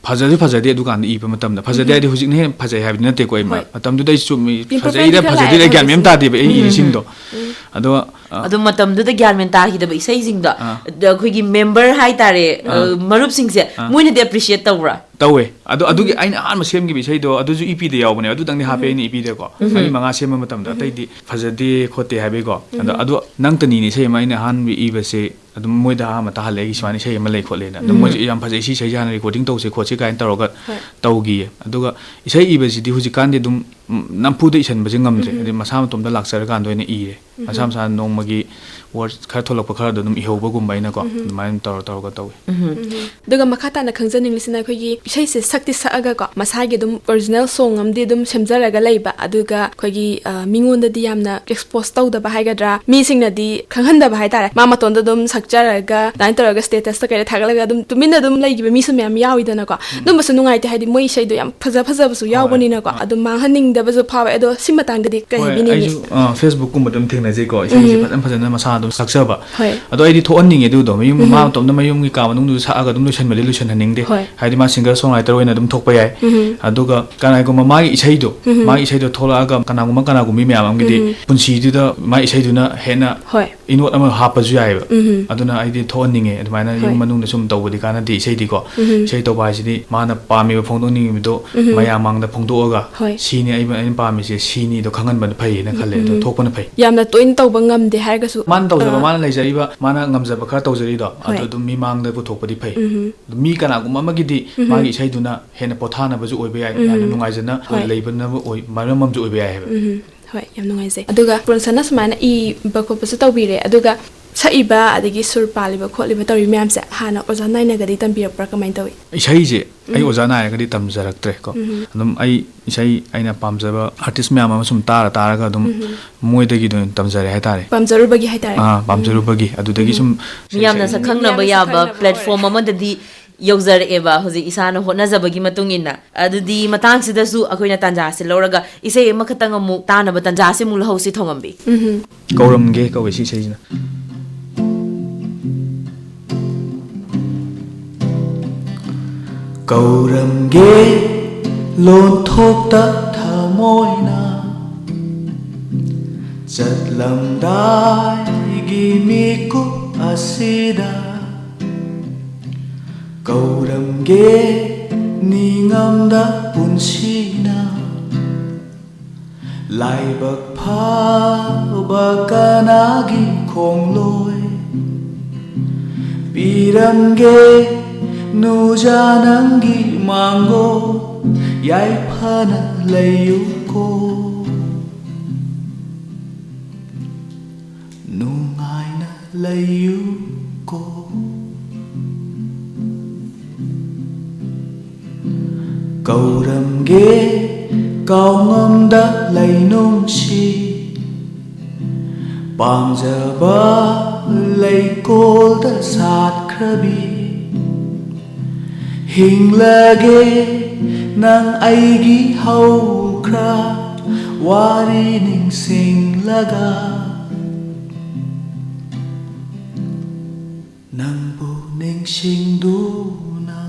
ꯐꯖꯁꯨ ꯐꯖꯗꯦ ꯑꯗꯨꯀꯥꯟꯗ ꯏꯕ ꯃꯇꯝꯗ꯫ ꯐꯖꯗꯦ ꯍꯥꯏꯗꯤ ꯍꯧꯖꯤꯛꯅ ꯍꯦꯟꯅ ꯐꯖꯩ ꯍꯥꯏꯕꯗꯤ ꯅꯠꯇꯦꯀꯣ꯫ ꯑꯩ ꯃ- ꯍꯣꯏ꯫ ꯃꯇꯝꯗꯨꯗ ꯑꯩ ꯆꯨꯝꯃꯤ, Imperfect ꯐꯖꯩꯗ ꯈꯔ ꯐꯖꯗꯦꯗ ꯑꯩ ꯂꯥꯛꯑꯦ ꯒ꯭ꯌꯥꯟ ꯃꯦꯟ ꯑꯗꯨꯕꯨꯗꯤ꯫ ꯇꯥꯗꯦꯕ ꯑꯩ ꯏꯔꯤꯁꯤꯡꯗꯣ꯫ ꯑꯗꯣ ꯑ, ꯑꯗꯨ ꯃꯇꯝꯗꯨꯗ ꯒ꯭ꯌꯥꯟ ꯃꯦꯟ ꯇꯥꯈꯤꯗꯕ ꯏꯁꯩꯁꯤꯡꯗꯣ, ꯑꯥ꯫ ꯑꯗ ꯑꯩꯈꯣꯏꯒꯤ ꯃꯦꯝꯕꯔ ꯍꯥꯏꯇꯥꯔꯦ, ꯑ, ꯑꯥ꯫ ꯃꯔꯨꯞꯁꯤꯡꯁꯦ, ꯑꯥ꯫ ꯃꯣꯏꯅꯗꯤ ꯑꯦꯄ꯭ꯔꯤꯁꯤꯌꯦꯠ ꯇꯧꯕ꯭ꯔꯥ? ꯇꯧꯋꯦ꯫ ꯑꯗꯣ ꯑꯗꯨꯒꯤ ꯑꯩꯅ ꯑꯍꯥꯟꯕ ꯁꯦꯝꯈꯤꯕ ꯏꯁꯩꯗꯣ ꯑꯗꯨꯁꯨ ꯏꯄꯤꯗ ꯌꯥꯎꯕꯅꯦ꯫ ꯑꯗꯨꯗꯪꯗꯤ ꯍꯥꯞꯄꯦ ꯑꯩꯅ ꯏꯄꯤꯗꯀꯣ꯫ ꯃꯔꯤ ꯃꯉꯥ ꯁꯦꯝꯕ ꯃꯇꯝꯗ ꯑꯇꯩꯗꯤ ꯐꯖꯗꯦ ꯈꯣꯠꯇꯦ ꯍꯥꯏꯕꯩꯀꯣ꯫ ꯑꯗꯣ ꯑꯗꯣ ꯅꯪꯇꯅꯤꯅꯦ ꯏꯁꯩ ꯑꯃ ꯑꯩꯅ ꯑꯍꯥꯟꯕ ꯏꯕꯁꯦ꯫ ꯑꯗꯨꯝ ꯃꯣꯏꯗ ꯑꯍꯥꯟꯕ ꯇꯥꯍꯜꯂꯦ, ꯑꯩꯒꯤ ꯁꯨꯃꯥꯏꯅ ꯏꯁꯩ ꯑꯃ ꯂꯩ ꯈꯣꯠꯂꯦꯅ꯫ ꯑꯗꯨꯝ ꯃꯣꯏꯁꯨ ꯌꯥꯝ ꯐꯖꯩ, ꯁꯤ ꯏꯁꯩꯁꯦ ꯍꯥꯟꯅ ꯔꯦꯀꯣꯔꯗꯤꯡ ꯇꯧꯁꯦ ꯈꯣꯠꯁꯦ ꯀꯥꯏꯅ ꯇꯧꯔꯒ ꯍꯣꯏ꯫ ꯇꯧꯈꯤꯌꯦ꯫ ꯑꯗꯨꯒ ꯏꯁꯩ ꯏꯕꯁꯤꯗꯤ ꯍꯧꯖꯤꯛꯀꯥꯟꯗꯤ ꯑꯗꯨꯝ, ꯎꯝ, ꯅꯝꯐꯨꯗ ꯏꯁꯟꯕꯁꯦ ꯉꯝꯗ꯭ꯔꯦ꯫ ꯍꯥꯏꯗꯤ ꯃꯁꯥ ꯃꯇꯣꯝꯗ ꯂꯥꯛꯆꯔꯀꯥꯟꯗ ꯑꯣꯏꯅ ꯏꯔꯦ꯫ ꯃꯁꯥ ꯃꯁꯥꯅ ꯅꯣꯡꯃꯒꯤ ꯋꯥꯔꯗ ꯈꯔ ꯊꯣꯛꯂꯛꯄ ꯈꯔꯗꯣ ꯑꯗꯨꯝ ꯏꯍꯧꯕꯒꯨꯝꯕ ꯑꯩꯅꯀꯣ꯫ ꯑꯗꯨꯃꯥꯏꯅ ꯇꯧꯔ ꯇꯧꯔꯒ ꯇꯧꯋꯤ꯫ ꯑꯗꯨꯒ ꯃꯈꯥ ꯇꯥꯅ ꯈꯪꯖꯅꯤꯡꯂꯤꯁꯤꯅ, ꯑꯩꯈꯣꯏꯒꯤ ꯏꯁꯩꯁꯦ ꯁꯛꯇꯤ ꯁꯛꯑꯒꯀꯣ, ꯃꯁꯥꯒꯤ ꯑꯗꯨꯝ ꯑꯣꯔꯤꯖꯤꯅꯦꯜ ꯁꯣꯡ ꯑꯃꯗꯤ ꯑꯗꯨꯝ ꯁꯦꯝꯖꯔꯒ ꯂꯩꯕ, ꯑꯗꯨꯒ ꯑꯩꯈꯣꯏꯒꯤ, ꯑ, ꯃꯤꯉꯣꯟꯗꯗꯤ ꯌꯥꯝꯅ ꯑꯦꯛꯁꯄꯣꯖ ꯇꯧꯗꯕ ꯍꯥꯏꯒꯗ꯭ꯔꯥ, ꯃꯤꯁꯤꯡꯅꯗꯤ ꯈꯪꯍꯟꯗꯕ ꯍꯥꯏꯇꯥꯔꯦ, ꯃꯥ ꯃꯇꯣꯟꯗ ꯑꯗꯨꯝ ꯁꯛꯆꯔꯒ ꯑꯗꯨꯃꯥꯏꯅ ꯇꯧꯔꯒ ꯁ꯭ꯇꯦꯇꯁꯇ ꯀꯩꯗ ꯊꯥꯒꯠꯂꯒ ꯑꯗꯨꯝ ꯇꯨꯃꯤꯟꯅ ꯑꯗꯨꯝ ꯂꯩꯈꯤꯕ ꯃꯤꯁꯨ ꯃꯌꯥꯝ ꯌꯥꯎꯋꯤꯗꯅꯀꯣ꯫ ꯑꯗꯨꯝꯕꯁꯨ ꯅꯨꯡꯉꯥꯏꯇꯦ, ꯍꯥꯏꯗꯤ ꯃꯣꯏ ꯏꯁꯩꯗꯣ ꯌꯥꯝ ꯐꯖ ꯐꯖꯕꯁꯨ ꯌꯥꯎꯕꯅꯤꯅꯀꯣ꯫ ꯑꯗꯨꯝ ꯃꯥꯡꯍꯟꯅꯤꯡꯗꯕꯁꯨ ꯐꯥꯎꯋꯦ꯫ ꯑꯗꯣ ꯁꯤ ꯃꯇꯥꯡꯗꯗꯤ ꯀꯩ ꯍꯣꯏ, ꯍꯥꯏꯕꯤꯅꯤꯡꯉꯤ? ꯑꯩꯁꯨ, ꯑ, ꯐꯦꯁꯕꯨꯛꯀꯨꯝꯕ ꯑꯗꯨꯝ ꯊꯦꯡꯅꯖꯩꯀꯣ, ꯏꯁꯩꯁꯦ ꯐꯖꯅ ꯐꯖꯅ ꯃꯁꯥ ꯑꯗꯨꯝ ꯁꯛꯆꯕ꯫ ꯍꯣꯏ꯫ ꯑꯗꯣ ꯑꯩꯗꯤ ꯊꯣꯛꯍꯟꯅꯤꯡꯉꯦ ꯑꯗꯨꯗꯣ꯫ ꯃꯌꯨꯝ, ꯃꯥ ꯃꯇꯣꯝꯗ ꯃꯌꯨꯝꯒꯤ ꯀꯥ ꯃꯅꯨꯡꯗꯨꯗ ꯁꯛꯑꯒ ꯑꯗꯨꯝ ꯂꯣꯏꯁꯟꯕꯗꯤ ꯂꯣꯏꯁꯟꯍꯟꯅꯤꯡꯗꯦ꯫ ꯍꯣꯏ꯫ ꯍꯥꯏꯗꯤ ꯃꯥ ꯁꯤꯡꯒꯔ ꯁꯣꯡ ꯔꯥꯏꯇꯔ ꯑꯣꯏꯅ ꯑꯗꯨꯝ ꯊꯣꯛꯄ ꯌꯥꯏ꯫ ꯑꯗꯨꯒ ꯀꯅꯥꯒꯨꯝꯕ ꯃꯥꯒꯤ ꯏꯁꯩꯗꯣ, ꯃꯥꯒꯤ ꯏꯁꯩꯗꯣ ꯊꯣꯛꯂꯛꯑꯒ ꯀꯅꯥꯒꯨꯝꯕ ꯀꯅꯥꯒꯨꯝꯕꯤ ꯃꯌꯥꯝ ꯑꯃꯒꯤꯗꯤ ꯄꯨꯟꯁꯤꯗꯨꯗ ꯃꯥꯒꯤ ꯏꯁꯩꯗꯨꯅ ꯍꯦꯟꯅ ꯍꯣꯏ꯫ ꯏꯅꯣꯠ ꯑꯃ ꯍꯥꯞꯄꯁꯨ ꯌꯥꯏꯑꯕ꯫ ꯎꯝ꯫ ꯑꯗꯨꯅ ꯑꯩꯗꯤ ꯊꯣꯛꯍꯟꯅꯤꯡꯉꯦ꯫ ꯑꯗꯨꯃꯥꯏꯅ ꯌꯨꯝ ꯍꯣꯏ꯫ ꯃꯅꯨꯡꯗ ꯁꯨꯝ ꯇꯧꯕꯗꯤ ꯀꯥꯟꯅꯗꯦ꯫ ꯏꯁꯩꯗꯤꯀꯣ, ꯏꯁꯩ ꯇꯧꯕ ꯍꯥꯏꯁꯤꯗꯤ ꯃꯥꯅ ꯄꯥꯝꯃꯤꯕ ꯐꯣꯡꯗꯣꯛꯅꯤꯡꯉꯤꯕꯗꯣ ꯃꯌꯥꯝ ꯃꯥꯡꯗ ꯐꯣꯡꯗꯣꯛꯑꯒ, ꯍꯣꯏ꯫ "ꯁꯤꯅꯤ ꯑꯩꯕ-, ꯑꯩꯅ ꯄꯥꯝꯃꯤꯁꯦ, ꯁꯤꯅꯤꯗꯣ ꯈꯪꯍꯟꯕꯅ ꯐꯩꯌꯦꯅ ꯈꯜꯂꯦ꯫ ꯑꯗꯣ ꯊꯣꯛꯄꯅ ꯐꯩ꯫ ꯌꯥꯝꯅ ꯇꯣꯏꯅ ꯇꯧꯕ ꯉꯝꯗꯦ ꯍꯥꯏꯔꯒꯁꯨ, ꯃꯥꯅ ꯇꯧꯖꯕ, ꯑ, ꯃꯥꯅ ꯂꯩꯖꯔꯤꯕ, ꯃꯥꯅ ꯉꯝꯖꯕ ꯈꯔ ꯇꯧꯖꯔꯤꯗꯣ, ꯍꯣꯏ꯫ ꯑꯗꯨ ꯑꯗꯨꯝ ꯃꯤ ꯃꯥꯡꯗ ꯄꯨꯊꯣꯛꯄꯗꯤ ꯐꯩ꯫ ꯑꯗꯨ ꯃꯤ ꯀꯅꯥꯒꯨꯝꯕ ꯑꯃꯒꯤꯗꯤ ꯃꯥꯒꯤ ꯏꯁꯩꯗꯨꯅ ꯍꯦꯟꯅ ꯄꯣꯊꯥꯅꯕꯁꯨ ꯑꯣꯏꯕ ꯌꯥꯏ, ꯌꯥꯝꯅ ꯅꯨꯡꯉꯥꯏꯖꯅ ꯍꯣꯏ꯫ ꯂꯩꯕꯅꯕ ꯑꯣꯏ-, ꯃꯔꯝ ꯑꯃꯁꯨ ꯑꯣꯏꯕ ꯌꯥꯏ ꯍꯥꯏꯕ꯫ ꯎꯝ, ꯍꯣꯏ, ꯌꯥꯝ ꯅꯨꯡꯉꯥꯏꯖꯩ꯫ ꯑꯗꯨꯒ ꯕ꯭ꯔꯣꯟꯁꯟꯅ ꯁꯨꯃꯥꯏꯅ ꯏꯕ ꯈꯣꯠꯄꯁꯨ ꯇꯧꯕꯤꯔꯦ, ꯑꯗꯨꯒ ꯁꯛꯏꯕ ꯑꯗꯒꯤ ꯁꯨꯔ ꯄꯥꯜꯂꯤꯕ ꯈꯣꯠꯂꯤꯕ ꯇꯧꯔꯤ ꯃꯌꯥꯝꯁꯦ ꯍꯥꯟꯅ ꯑꯣꯖꯥ ꯅꯥꯏꯅꯒꯗꯤ ꯇꯝꯕꯤꯔꯛꯄ꯭ꯔꯥ, ꯀꯃꯥꯏꯅ ꯇꯧꯏ? ꯏꯁꯩꯁꯦ ꯑꯩ ꯑꯣꯖꯥ ꯅꯥꯏꯔꯒꯗꯤ ꯇꯝꯖꯔꯛꯇ꯭ꯔꯦ ꯀꯣ꯫ ꯑꯗꯨꯝ ꯑꯩ ꯏꯁꯩ ꯑꯩꯅ ꯄꯥꯝꯖꯕ ꯑꯥꯔꯇꯤꯁ ꯃꯌꯥꯝ ꯑꯃ ꯁꯨꯝ ꯇꯥꯔ ꯇꯥꯔꯒ ꯑꯗꯨꯝ ꯃꯣꯏꯗꯒꯤ ꯑꯗꯨꯝ ꯇꯝꯖꯔꯦ ꯍꯥꯏꯇꯥꯔꯦ꯫ ꯄꯥꯝꯖꯔꯨꯕꯒꯤ ꯍꯥꯏꯇꯥꯔꯦ꯫ ꯑꯥ, ꯄꯥꯝꯖꯔꯨꯕꯒꯤ꯫ ꯑꯗꯨꯗꯒꯤ ꯁꯨꯝ ꯃꯤꯌꯥꯝꯅ ꯁꯛꯈꯪꯅꯕ ꯃꯤꯌꯥꯝꯅ ꯌꯥꯕ ꯁꯛꯈꯪꯅꯕ, ꯄ꯭ꯂꯦꯠꯐꯣꯝ ꯑꯃꯗꯗꯤ ꯌꯧꯖꯔꯛꯑꯦꯕ ꯍꯧꯖꯤꯛ ꯏꯁꯥꯅ ꯍꯣꯠꯅꯖꯕꯒꯤ ꯃꯇꯨꯡ ꯏꯟꯅ꯫ ꯑꯗꯨꯗꯤ ꯃꯇꯥꯡꯁꯤꯗꯁꯨ ꯑꯩꯈꯣꯏꯅ ꯇꯥꯟꯖꯥꯁꯦ ꯂꯧꯔꯒ ꯏꯁꯩ ꯑꯃꯈꯛꯇꯪ ꯑꯃꯨꯛ ꯇꯥꯅꯕ ꯇꯥꯟꯖꯥꯁꯦ ꯑꯃꯨꯛ ꯂꯧꯍꯧꯁꯤ, ꯊꯣꯡꯉꯝꯕꯤ꯫ ꯀꯧꯔꯝꯒꯦ ꯀꯧꯋꯦ ꯁꯤ ꯏꯁꯩꯁꯤꯅ꯫ ꯀꯧꯔꯝꯒꯦ ꯂꯣꯟꯊꯣꯛꯇ ꯊꯃꯣꯏꯅ, ꯆꯠꯂꯝꯗꯥꯏꯒꯤ ꯃꯤꯀꯨꯞ ꯑꯁꯤꯗ꯫ ꯀꯧꯔꯝꯒꯦ ꯅꯤꯡꯉꯝꯗ ꯄꯨꯟꯁꯤꯅ, ꯂꯥꯏꯕꯛ ꯐꯕ ꯀꯅꯥꯒꯤ ꯈꯣꯡꯂꯣꯏ ꯄꯤꯔꯝꯒꯦ ꯅꯨꯖꯥ ꯅꯪꯒꯤ ꯃꯥꯡꯒꯣ? ꯌꯥꯏꯐꯅ ꯂꯩꯌꯨꯀꯣ, ꯅꯨꯡꯉꯥꯏꯅ ꯂꯩꯌꯨꯀꯣ꯫ ꯀꯧꯔꯝꯒꯦ ꯀꯥꯎꯉꯝꯗ ꯂꯩꯅꯨꯡꯁꯤ, ꯄꯥꯝꯖꯕ ꯂꯩꯀꯣꯜꯗ ꯁꯥꯠꯈ꯭ꯔꯕꯤ꯫ ꯍꯤꯡꯂꯒꯦ ꯅꯪ ꯑꯩꯒꯤ ꯍꯧꯈ꯭ꯔ ꯋꯥꯔꯤ ꯅꯤꯡꯁꯤꯡꯂꯒ, ꯅꯪꯕꯨ ꯅꯤꯡꯁꯤꯡꯗꯨꯅ꯫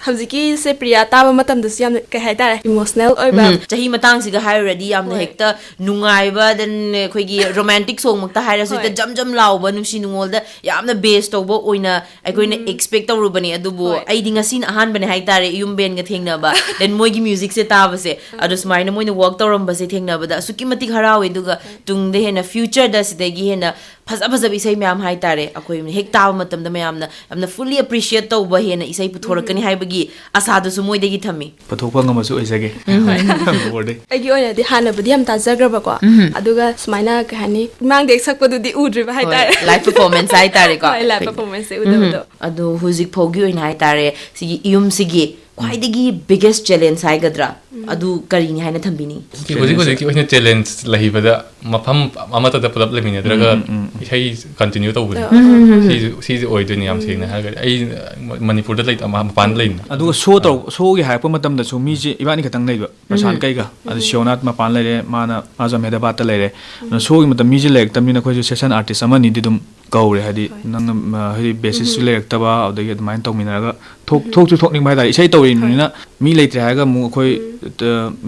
ꯍꯧꯖꯤꯛꯀꯤꯁꯦ ꯄ꯭ꯔꯤꯌꯥ ꯇꯥꯕ ꯃꯇꯝꯗꯁꯨ ꯌꯥꯝꯅ, ꯀꯩ ꯍꯥꯏꯇꯥꯔꯦ, ꯏꯃꯣꯁꯅꯦꯜ ꯑꯣꯏꯕ꯫ ꯎꯝ, ꯆꯍꯤ ꯃꯇꯥꯡꯁꯤꯒ ꯍꯥꯏꯔꯨꯔꯗꯤ ꯌꯥꯝꯅ ꯍꯣꯏ꯫ ꯍꯦꯛꯇ ꯅꯨꯡꯉꯥꯏꯕ, then ꯑꯩꯈꯣꯏꯒꯤ ꯔꯣꯃꯥꯟꯇꯤꯛ ꯁꯣꯡꯃꯛꯇ ꯍꯥꯏꯔꯁꯨ ꯍꯦꯛꯇ ꯍꯣꯏ꯫ ꯖꯝ ꯖꯝ ꯂꯥꯎꯕ, ꯅꯨꯡꯁꯤ ꯅꯨꯡꯉꯣꯜꯗ ꯌꯥꯝꯅ ꯕꯦꯁ ꯇꯧꯕ ꯑꯣꯏꯅ ꯑꯩꯈꯣꯏꯅ ꯎꯝ꯫ ꯑꯦꯛꯁꯄꯦꯛ ꯇꯧꯔꯨꯕꯅꯦ꯫ ꯑꯗꯨꯕꯨ ꯍꯣꯏ꯫ ꯑꯩꯗꯤ ꯉꯁꯤꯅ ꯑꯍꯥꯟꯕꯅꯦ ꯍꯥꯏꯇꯥꯔꯦ ꯌꯨꯝ ꯕꯦꯟꯒ ꯊꯦꯡꯅꯕ, then ꯃꯣꯏꯒꯤ ꯃ꯭ꯌꯨꯖꯤꯛꯁꯦ ꯇꯥꯕꯁꯦ꯫ ꯑꯗꯣ ꯁꯨꯃꯥꯏꯅ ꯃꯣꯏꯅ ꯋꯥꯛ ꯇꯧꯔꯝꯕꯁꯦ ꯊꯦꯡꯅꯕꯗ ꯑꯁꯨꯛꯀꯤ ꯃꯇꯤꯛ ꯍꯔꯥꯎꯋꯦ꯫ ꯑꯗꯨꯒ ꯇꯨꯡꯗ ꯍꯦꯟꯅ, ꯐ꯭ꯌꯨꯆꯔꯗ ꯁꯤꯗꯒꯤ ꯍꯦꯟꯅ ꯐꯖ ꯐꯖꯕ ꯏꯁꯩ ꯃꯌꯥꯝ ꯍꯥꯏꯇꯥꯔꯦ, ꯑꯩꯈꯣꯏ ꯍꯦꯛ ꯇꯥꯕ ꯃꯇꯝꯗ ꯃꯌꯥꯝꯅ ꯌꯥꯝꯅ ꯐꯨꯜꯂꯤ ꯑꯦꯄ꯭ꯔꯤꯁꯤꯌꯦꯠ ꯇꯧꯕ ꯍꯦꯟꯅ ꯏꯁꯩ ꯄꯨꯊꯣꯔꯛꯀꯅꯤ ꯎꯝ꯫ ꯍꯥꯏꯕꯒꯤ ꯑꯁꯥꯗꯨꯁꯨ ꯃꯣꯏꯗꯒꯤ ꯊꯝꯃꯤ꯫ ꯄꯨꯊꯣꯛꯄ ꯉꯝꯕꯁꯨ ꯑꯣꯏꯖꯒꯦ꯫ ꯎꯝ꯫ ꯕꯣꯔꯗꯩ꯫ ꯑꯩꯒꯤ ꯑꯣꯏꯅꯗꯤ ꯍꯥꯟꯅꯕꯨꯗꯤ ꯌꯥꯝ ꯇꯥꯖꯈ꯭ꯔꯕꯀꯣ, ꯎꯝ꯫ ꯑꯗꯨꯒ ꯁꯨꯃꯥꯏꯅ, ꯀꯩ ꯍꯥꯏꯅꯤ, ꯃꯤꯃꯥꯡꯗ ꯍꯦꯛ ꯁꯛꯄꯗꯨꯗꯤ ꯎꯗ꯭ꯔꯤꯕ ꯍꯣꯏ, ꯍꯥꯏꯇꯥꯔꯦ꯫ ꯂꯥꯏꯚ ꯄꯔꯐꯣꯔꯃꯦꯟꯁ ꯍꯥꯏꯇꯥꯔꯦꯀꯣ꯫ ꯍꯣꯏ, ꯂꯥꯏꯚ ꯄꯔꯐꯣꯔꯃꯦꯟꯁꯁꯦ ꯎꯗꯕꯗꯣ꯫ ꯎꯝ꯫ ꯑꯗꯣ ꯍꯧꯖꯤꯛ ꯐꯥꯎꯒꯤ ꯑꯣꯏꯅ ꯍꯥꯏꯇꯥꯔꯦ, ꯁꯤꯒꯤ ꯌꯨꯝꯁꯤꯒꯤ ꯈ꯭ꯋꯥꯏꯗꯒꯤ ꯕꯤꯒꯦꯁ ꯆꯦꯂꯦꯟꯖ ꯍꯥꯏꯒꯗ꯭ꯔꯥ, ꯎꯝ꯫ ꯑꯗꯨ ꯀꯔꯤꯅꯤ ꯍꯥꯏꯅ ꯊꯝꯕꯤꯅꯤꯡꯉꯤ? ꯍꯧꯖꯤꯛ ꯍꯧꯖꯤꯛꯀꯤ ꯑꯣꯏꯅ ꯆꯦꯂꯦꯟꯖ ꯂꯩꯕꯗ ꯃꯐꯝ ꯑꯃꯠꯇꯗ ꯄꯨꯂꯞ ꯂꯩꯃꯤꯟꯅꯗ꯭ꯔꯒ ꯎꯝ, ꯎꯝ, ꯎꯝ, ꯎꯝ꯫ ꯏꯁꯩ ꯀꯟꯇꯤꯅ꯭ꯌꯨ ꯇꯧꯕꯁꯦ꯫ ꯑꯥ, ꯑꯥ, ꯎꯝ, ꯎꯝ, ꯎꯝ꯫ ꯁꯤꯁꯦ, ꯁꯤꯁꯦ ꯑꯣꯏꯗꯣꯏꯅꯤ ꯌꯥꯝ ꯎꯝ꯫ ꯁꯦꯡꯅ ꯍꯥꯏꯔꯒꯗꯤ꯫ ꯑꯩ ꯃ-, ꯃꯅꯤꯄꯨꯔꯗ ꯂꯩꯇ-, ꯃ-, ꯃꯄꯥꯟꯗ ꯂꯩꯕꯅꯦ꯫ ꯑꯗꯨꯒ ꯁꯣ ꯇꯧ-, ꯁꯣꯒꯤ ꯍꯥꯏꯔꯛꯄ ꯃꯇꯝꯗꯁꯨ ꯃꯤꯁꯦ ꯏꯕꯥꯅꯤ ꯈꯛꯇꯪ ꯂꯩꯕ, ꯄ꯭ꯔꯁꯥꯟ ꯎꯝ꯫ ꯀꯩꯒ꯫ ꯑꯗꯨ ꯎꯝ꯫ ꯁꯤꯌꯣꯅꯥꯊ ꯃꯄꯥꯟ ꯂꯩꯔꯦ, ꯃꯥꯅ, ꯃꯥꯁꯨ ꯑꯍꯃꯦꯗꯥꯕꯥꯗꯇ ꯂꯩꯔꯦ꯫ ꯑꯗꯨꯅ ꯎꯝ꯫ ꯁꯣꯒꯤ ꯃꯇꯝ ꯃꯤꯁꯦ ꯂꯩꯔꯛꯇꯕꯅꯤꯅ ꯑꯩꯈꯣꯏꯁꯨ ꯁꯦꯁꯟ ꯑꯥꯔꯇꯤꯁ ꯑꯃꯅꯤꯗꯤ ꯑꯗꯨꯝ ꯀꯧꯔꯦ꯫ ꯍꯥꯏꯗꯤ ꯅꯪꯅ ꯍꯥꯏꯗꯤ ꯕꯦꯁꯤꯁꯁꯨ ꯂꯩꯔꯛꯇꯕ, ꯑꯗꯒꯤ ꯑꯗꯨꯃꯥꯏꯅ ꯇꯧꯃꯤꯟꯅꯔꯒ ꯊꯣꯛ ꯊꯣꯛꯁꯨ ꯊꯣꯛꯅꯤꯡꯕ ꯍꯥꯏꯇꯥꯔꯦ꯫ ꯏꯁꯩ ꯇꯧꯔꯤꯕꯅꯤꯅ ꯃꯤ ꯂꯩꯇ꯭ꯔꯦ ꯍꯥꯏꯔꯒ ꯑꯃꯨꯛ ꯑꯩꯈꯣꯏ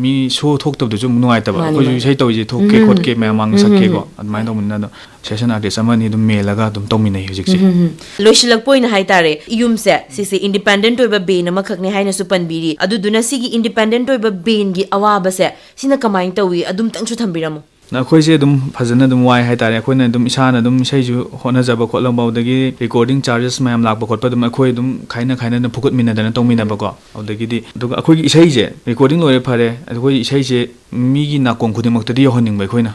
ꯃꯤ ꯁꯣ ꯊꯣꯛꯇꯕꯗꯨꯁꯨ ꯑꯃꯨꯛ ꯅꯨꯡꯉꯥꯏꯇꯕ꯫ ꯑꯩꯈꯣꯏꯁꯨ ꯏꯁꯩ ꯇꯧꯔꯤꯁꯦ ꯊꯣꯛꯀꯦ ꯈꯣꯠꯀꯦ ꯃꯌꯥꯝ ꯃꯥꯡ ꯁꯛꯀꯦꯀꯣ, ꯑꯗꯨꯃꯥꯏꯅ ꯇꯧꯕꯅꯤꯅ ꯑꯗꯣ ꯁꯦꯁꯟ ꯑꯥꯔꯇꯤꯁ ꯑꯃ ꯑꯅꯤ ꯑꯗꯨꯝ ꯃꯦꯜꯂꯒ ꯑꯗꯨꯝ ꯇꯧꯃꯤꯟꯅꯩ ꯍꯧꯖꯤꯛꯁꯦ꯫ ꯂꯣꯏꯁꯤꯜꯂꯛꯄ ꯑꯣꯏꯅ ꯍꯥꯏꯇꯥꯔꯦ, ꯌꯨꯝꯁꯦ ꯁꯤꯁꯦ ꯏꯟꯗꯤꯄꯦꯟꯗꯦꯟꯠ ꯑꯣꯏꯕ ꯕꯦꯟ ꯑꯃꯈꯛꯅꯦ ꯍꯥꯏꯅꯁꯨ ꯄꯟꯕꯤꯔꯤ꯫ ꯑꯗꯨꯗꯨꯅ ꯁꯤꯒꯤ ꯏꯟꯗꯤꯄꯦꯟꯗꯦꯟꯠ ꯑꯣꯏꯕ ꯕꯦꯟꯒꯤ ꯑꯋꯥꯕꯁꯦ ꯁꯤꯅ ꯀꯃꯥꯏꯅ ꯇꯧꯏ, ꯑꯗꯨꯝꯇꯪꯁꯨ ꯊꯝꯕꯤꯔꯝꯃꯨ꯫ ꯑꯩꯈꯣꯏꯁꯦ ꯑꯗꯨꯝ ꯐꯖꯅ ꯑꯗꯨꯝ ꯋꯥꯏ ꯍꯥꯏꯇꯥꯔꯦ꯫ ꯑꯩꯈꯣꯏꯅ ꯑꯗꯨꯝ ꯏꯁꯥꯅ ꯑꯗꯨꯝ ꯏꯁꯩꯁꯨ ꯍꯣꯠꯅꯖꯕ ꯈꯣꯠꯂꯝꯕ, ꯑꯗꯒꯤ ꯔꯦꯀꯣꯔꯗꯤꯡ ꯆꯥꯔꯖꯦꯁ ꯃꯌꯥꯝ ꯂꯥꯛꯄ ꯈꯣꯠꯄ ꯑꯗꯨꯝ ꯑꯩꯈꯣꯏ ꯑꯗꯨꯝ ꯈꯥꯏꯅ ꯈꯥꯏꯅꯅ ꯐꯨꯒꯠꯃꯤꯟꯅꯗꯅ ꯇꯧꯃꯤꯟꯅꯕꯀꯣ꯫ ꯑꯗꯒꯤꯗꯤ ꯑꯗꯨꯒ ꯑꯩꯈꯣꯏꯒꯤ ꯏꯁꯩꯁꯦ ꯔꯦꯀꯣꯔꯗꯤꯡ ꯂꯣꯏꯔꯦ ꯐꯔꯦ, ꯑꯩꯈꯣꯏ ꯏꯁꯩꯁꯦ ꯃꯤꯒꯤ ꯅꯥꯀꯣꯡ ꯈꯨꯗꯤꯡꯃꯛꯇꯗꯤ ꯌꯧꯍꯟꯅꯤꯡꯕ ꯑꯩꯈꯣꯏꯅ,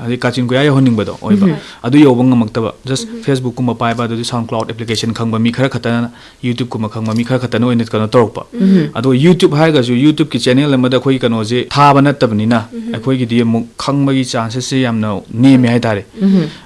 ꯍꯥꯏꯗꯤ ꯀꯥꯆꯤꯟ ꯀꯣꯌꯥ ꯌꯧꯍꯟꯅꯤꯡꯕꯗꯣ ꯑꯣꯏꯕ꯫ ꯑꯗꯨ ꯌꯧꯕ ꯉꯝꯃꯛꯇꯕ, ꯖꯁ ꯐꯦꯁꯕꯨꯛꯀꯨꯝꯕ ꯄꯥꯏꯕ, ꯑꯗꯨꯗꯤ ꯁꯥꯎꯟ ꯀ꯭ꯂꯥꯎꯗ ꯑꯦꯄ꯭ꯂꯤꯀꯦꯁꯟ ꯈꯪꯕ ꯃꯤ ꯈꯔ ꯈꯛꯇꯅ, ꯌꯨꯇ꯭ꯌꯨꯕꯀꯨꯝꯕ ꯈꯪꯕ ꯃꯤ ꯈꯔ ꯈꯛꯇꯅ ꯑꯣꯏꯅ ꯀꯩꯅꯣ ꯇꯧꯔꯛꯄ꯫ ꯑꯗꯣ ꯌꯨꯇ꯭ꯌꯨꯕ ꯍꯥꯏꯔꯒꯁꯨ ꯌꯨꯇ꯭ꯌꯨꯕꯀꯤ ꯆꯦꯅꯦꯜ ꯑꯃꯗ ꯑꯩꯈꯣꯏꯒꯤ ꯀꯩꯅꯣꯁꯦ ꯊꯥꯕ ꯅꯠꯇꯕꯅꯤꯅ ꯑꯩꯈꯣꯏꯒꯤꯗꯤ ꯑꯃꯨꯛ ꯈꯪꯕꯒꯤ ꯆꯥꯟꯁꯦꯁꯁꯦ ꯌꯥꯝꯅ ꯅꯦꯝꯃꯦ ꯍꯥꯏꯇꯥꯔꯦ꯫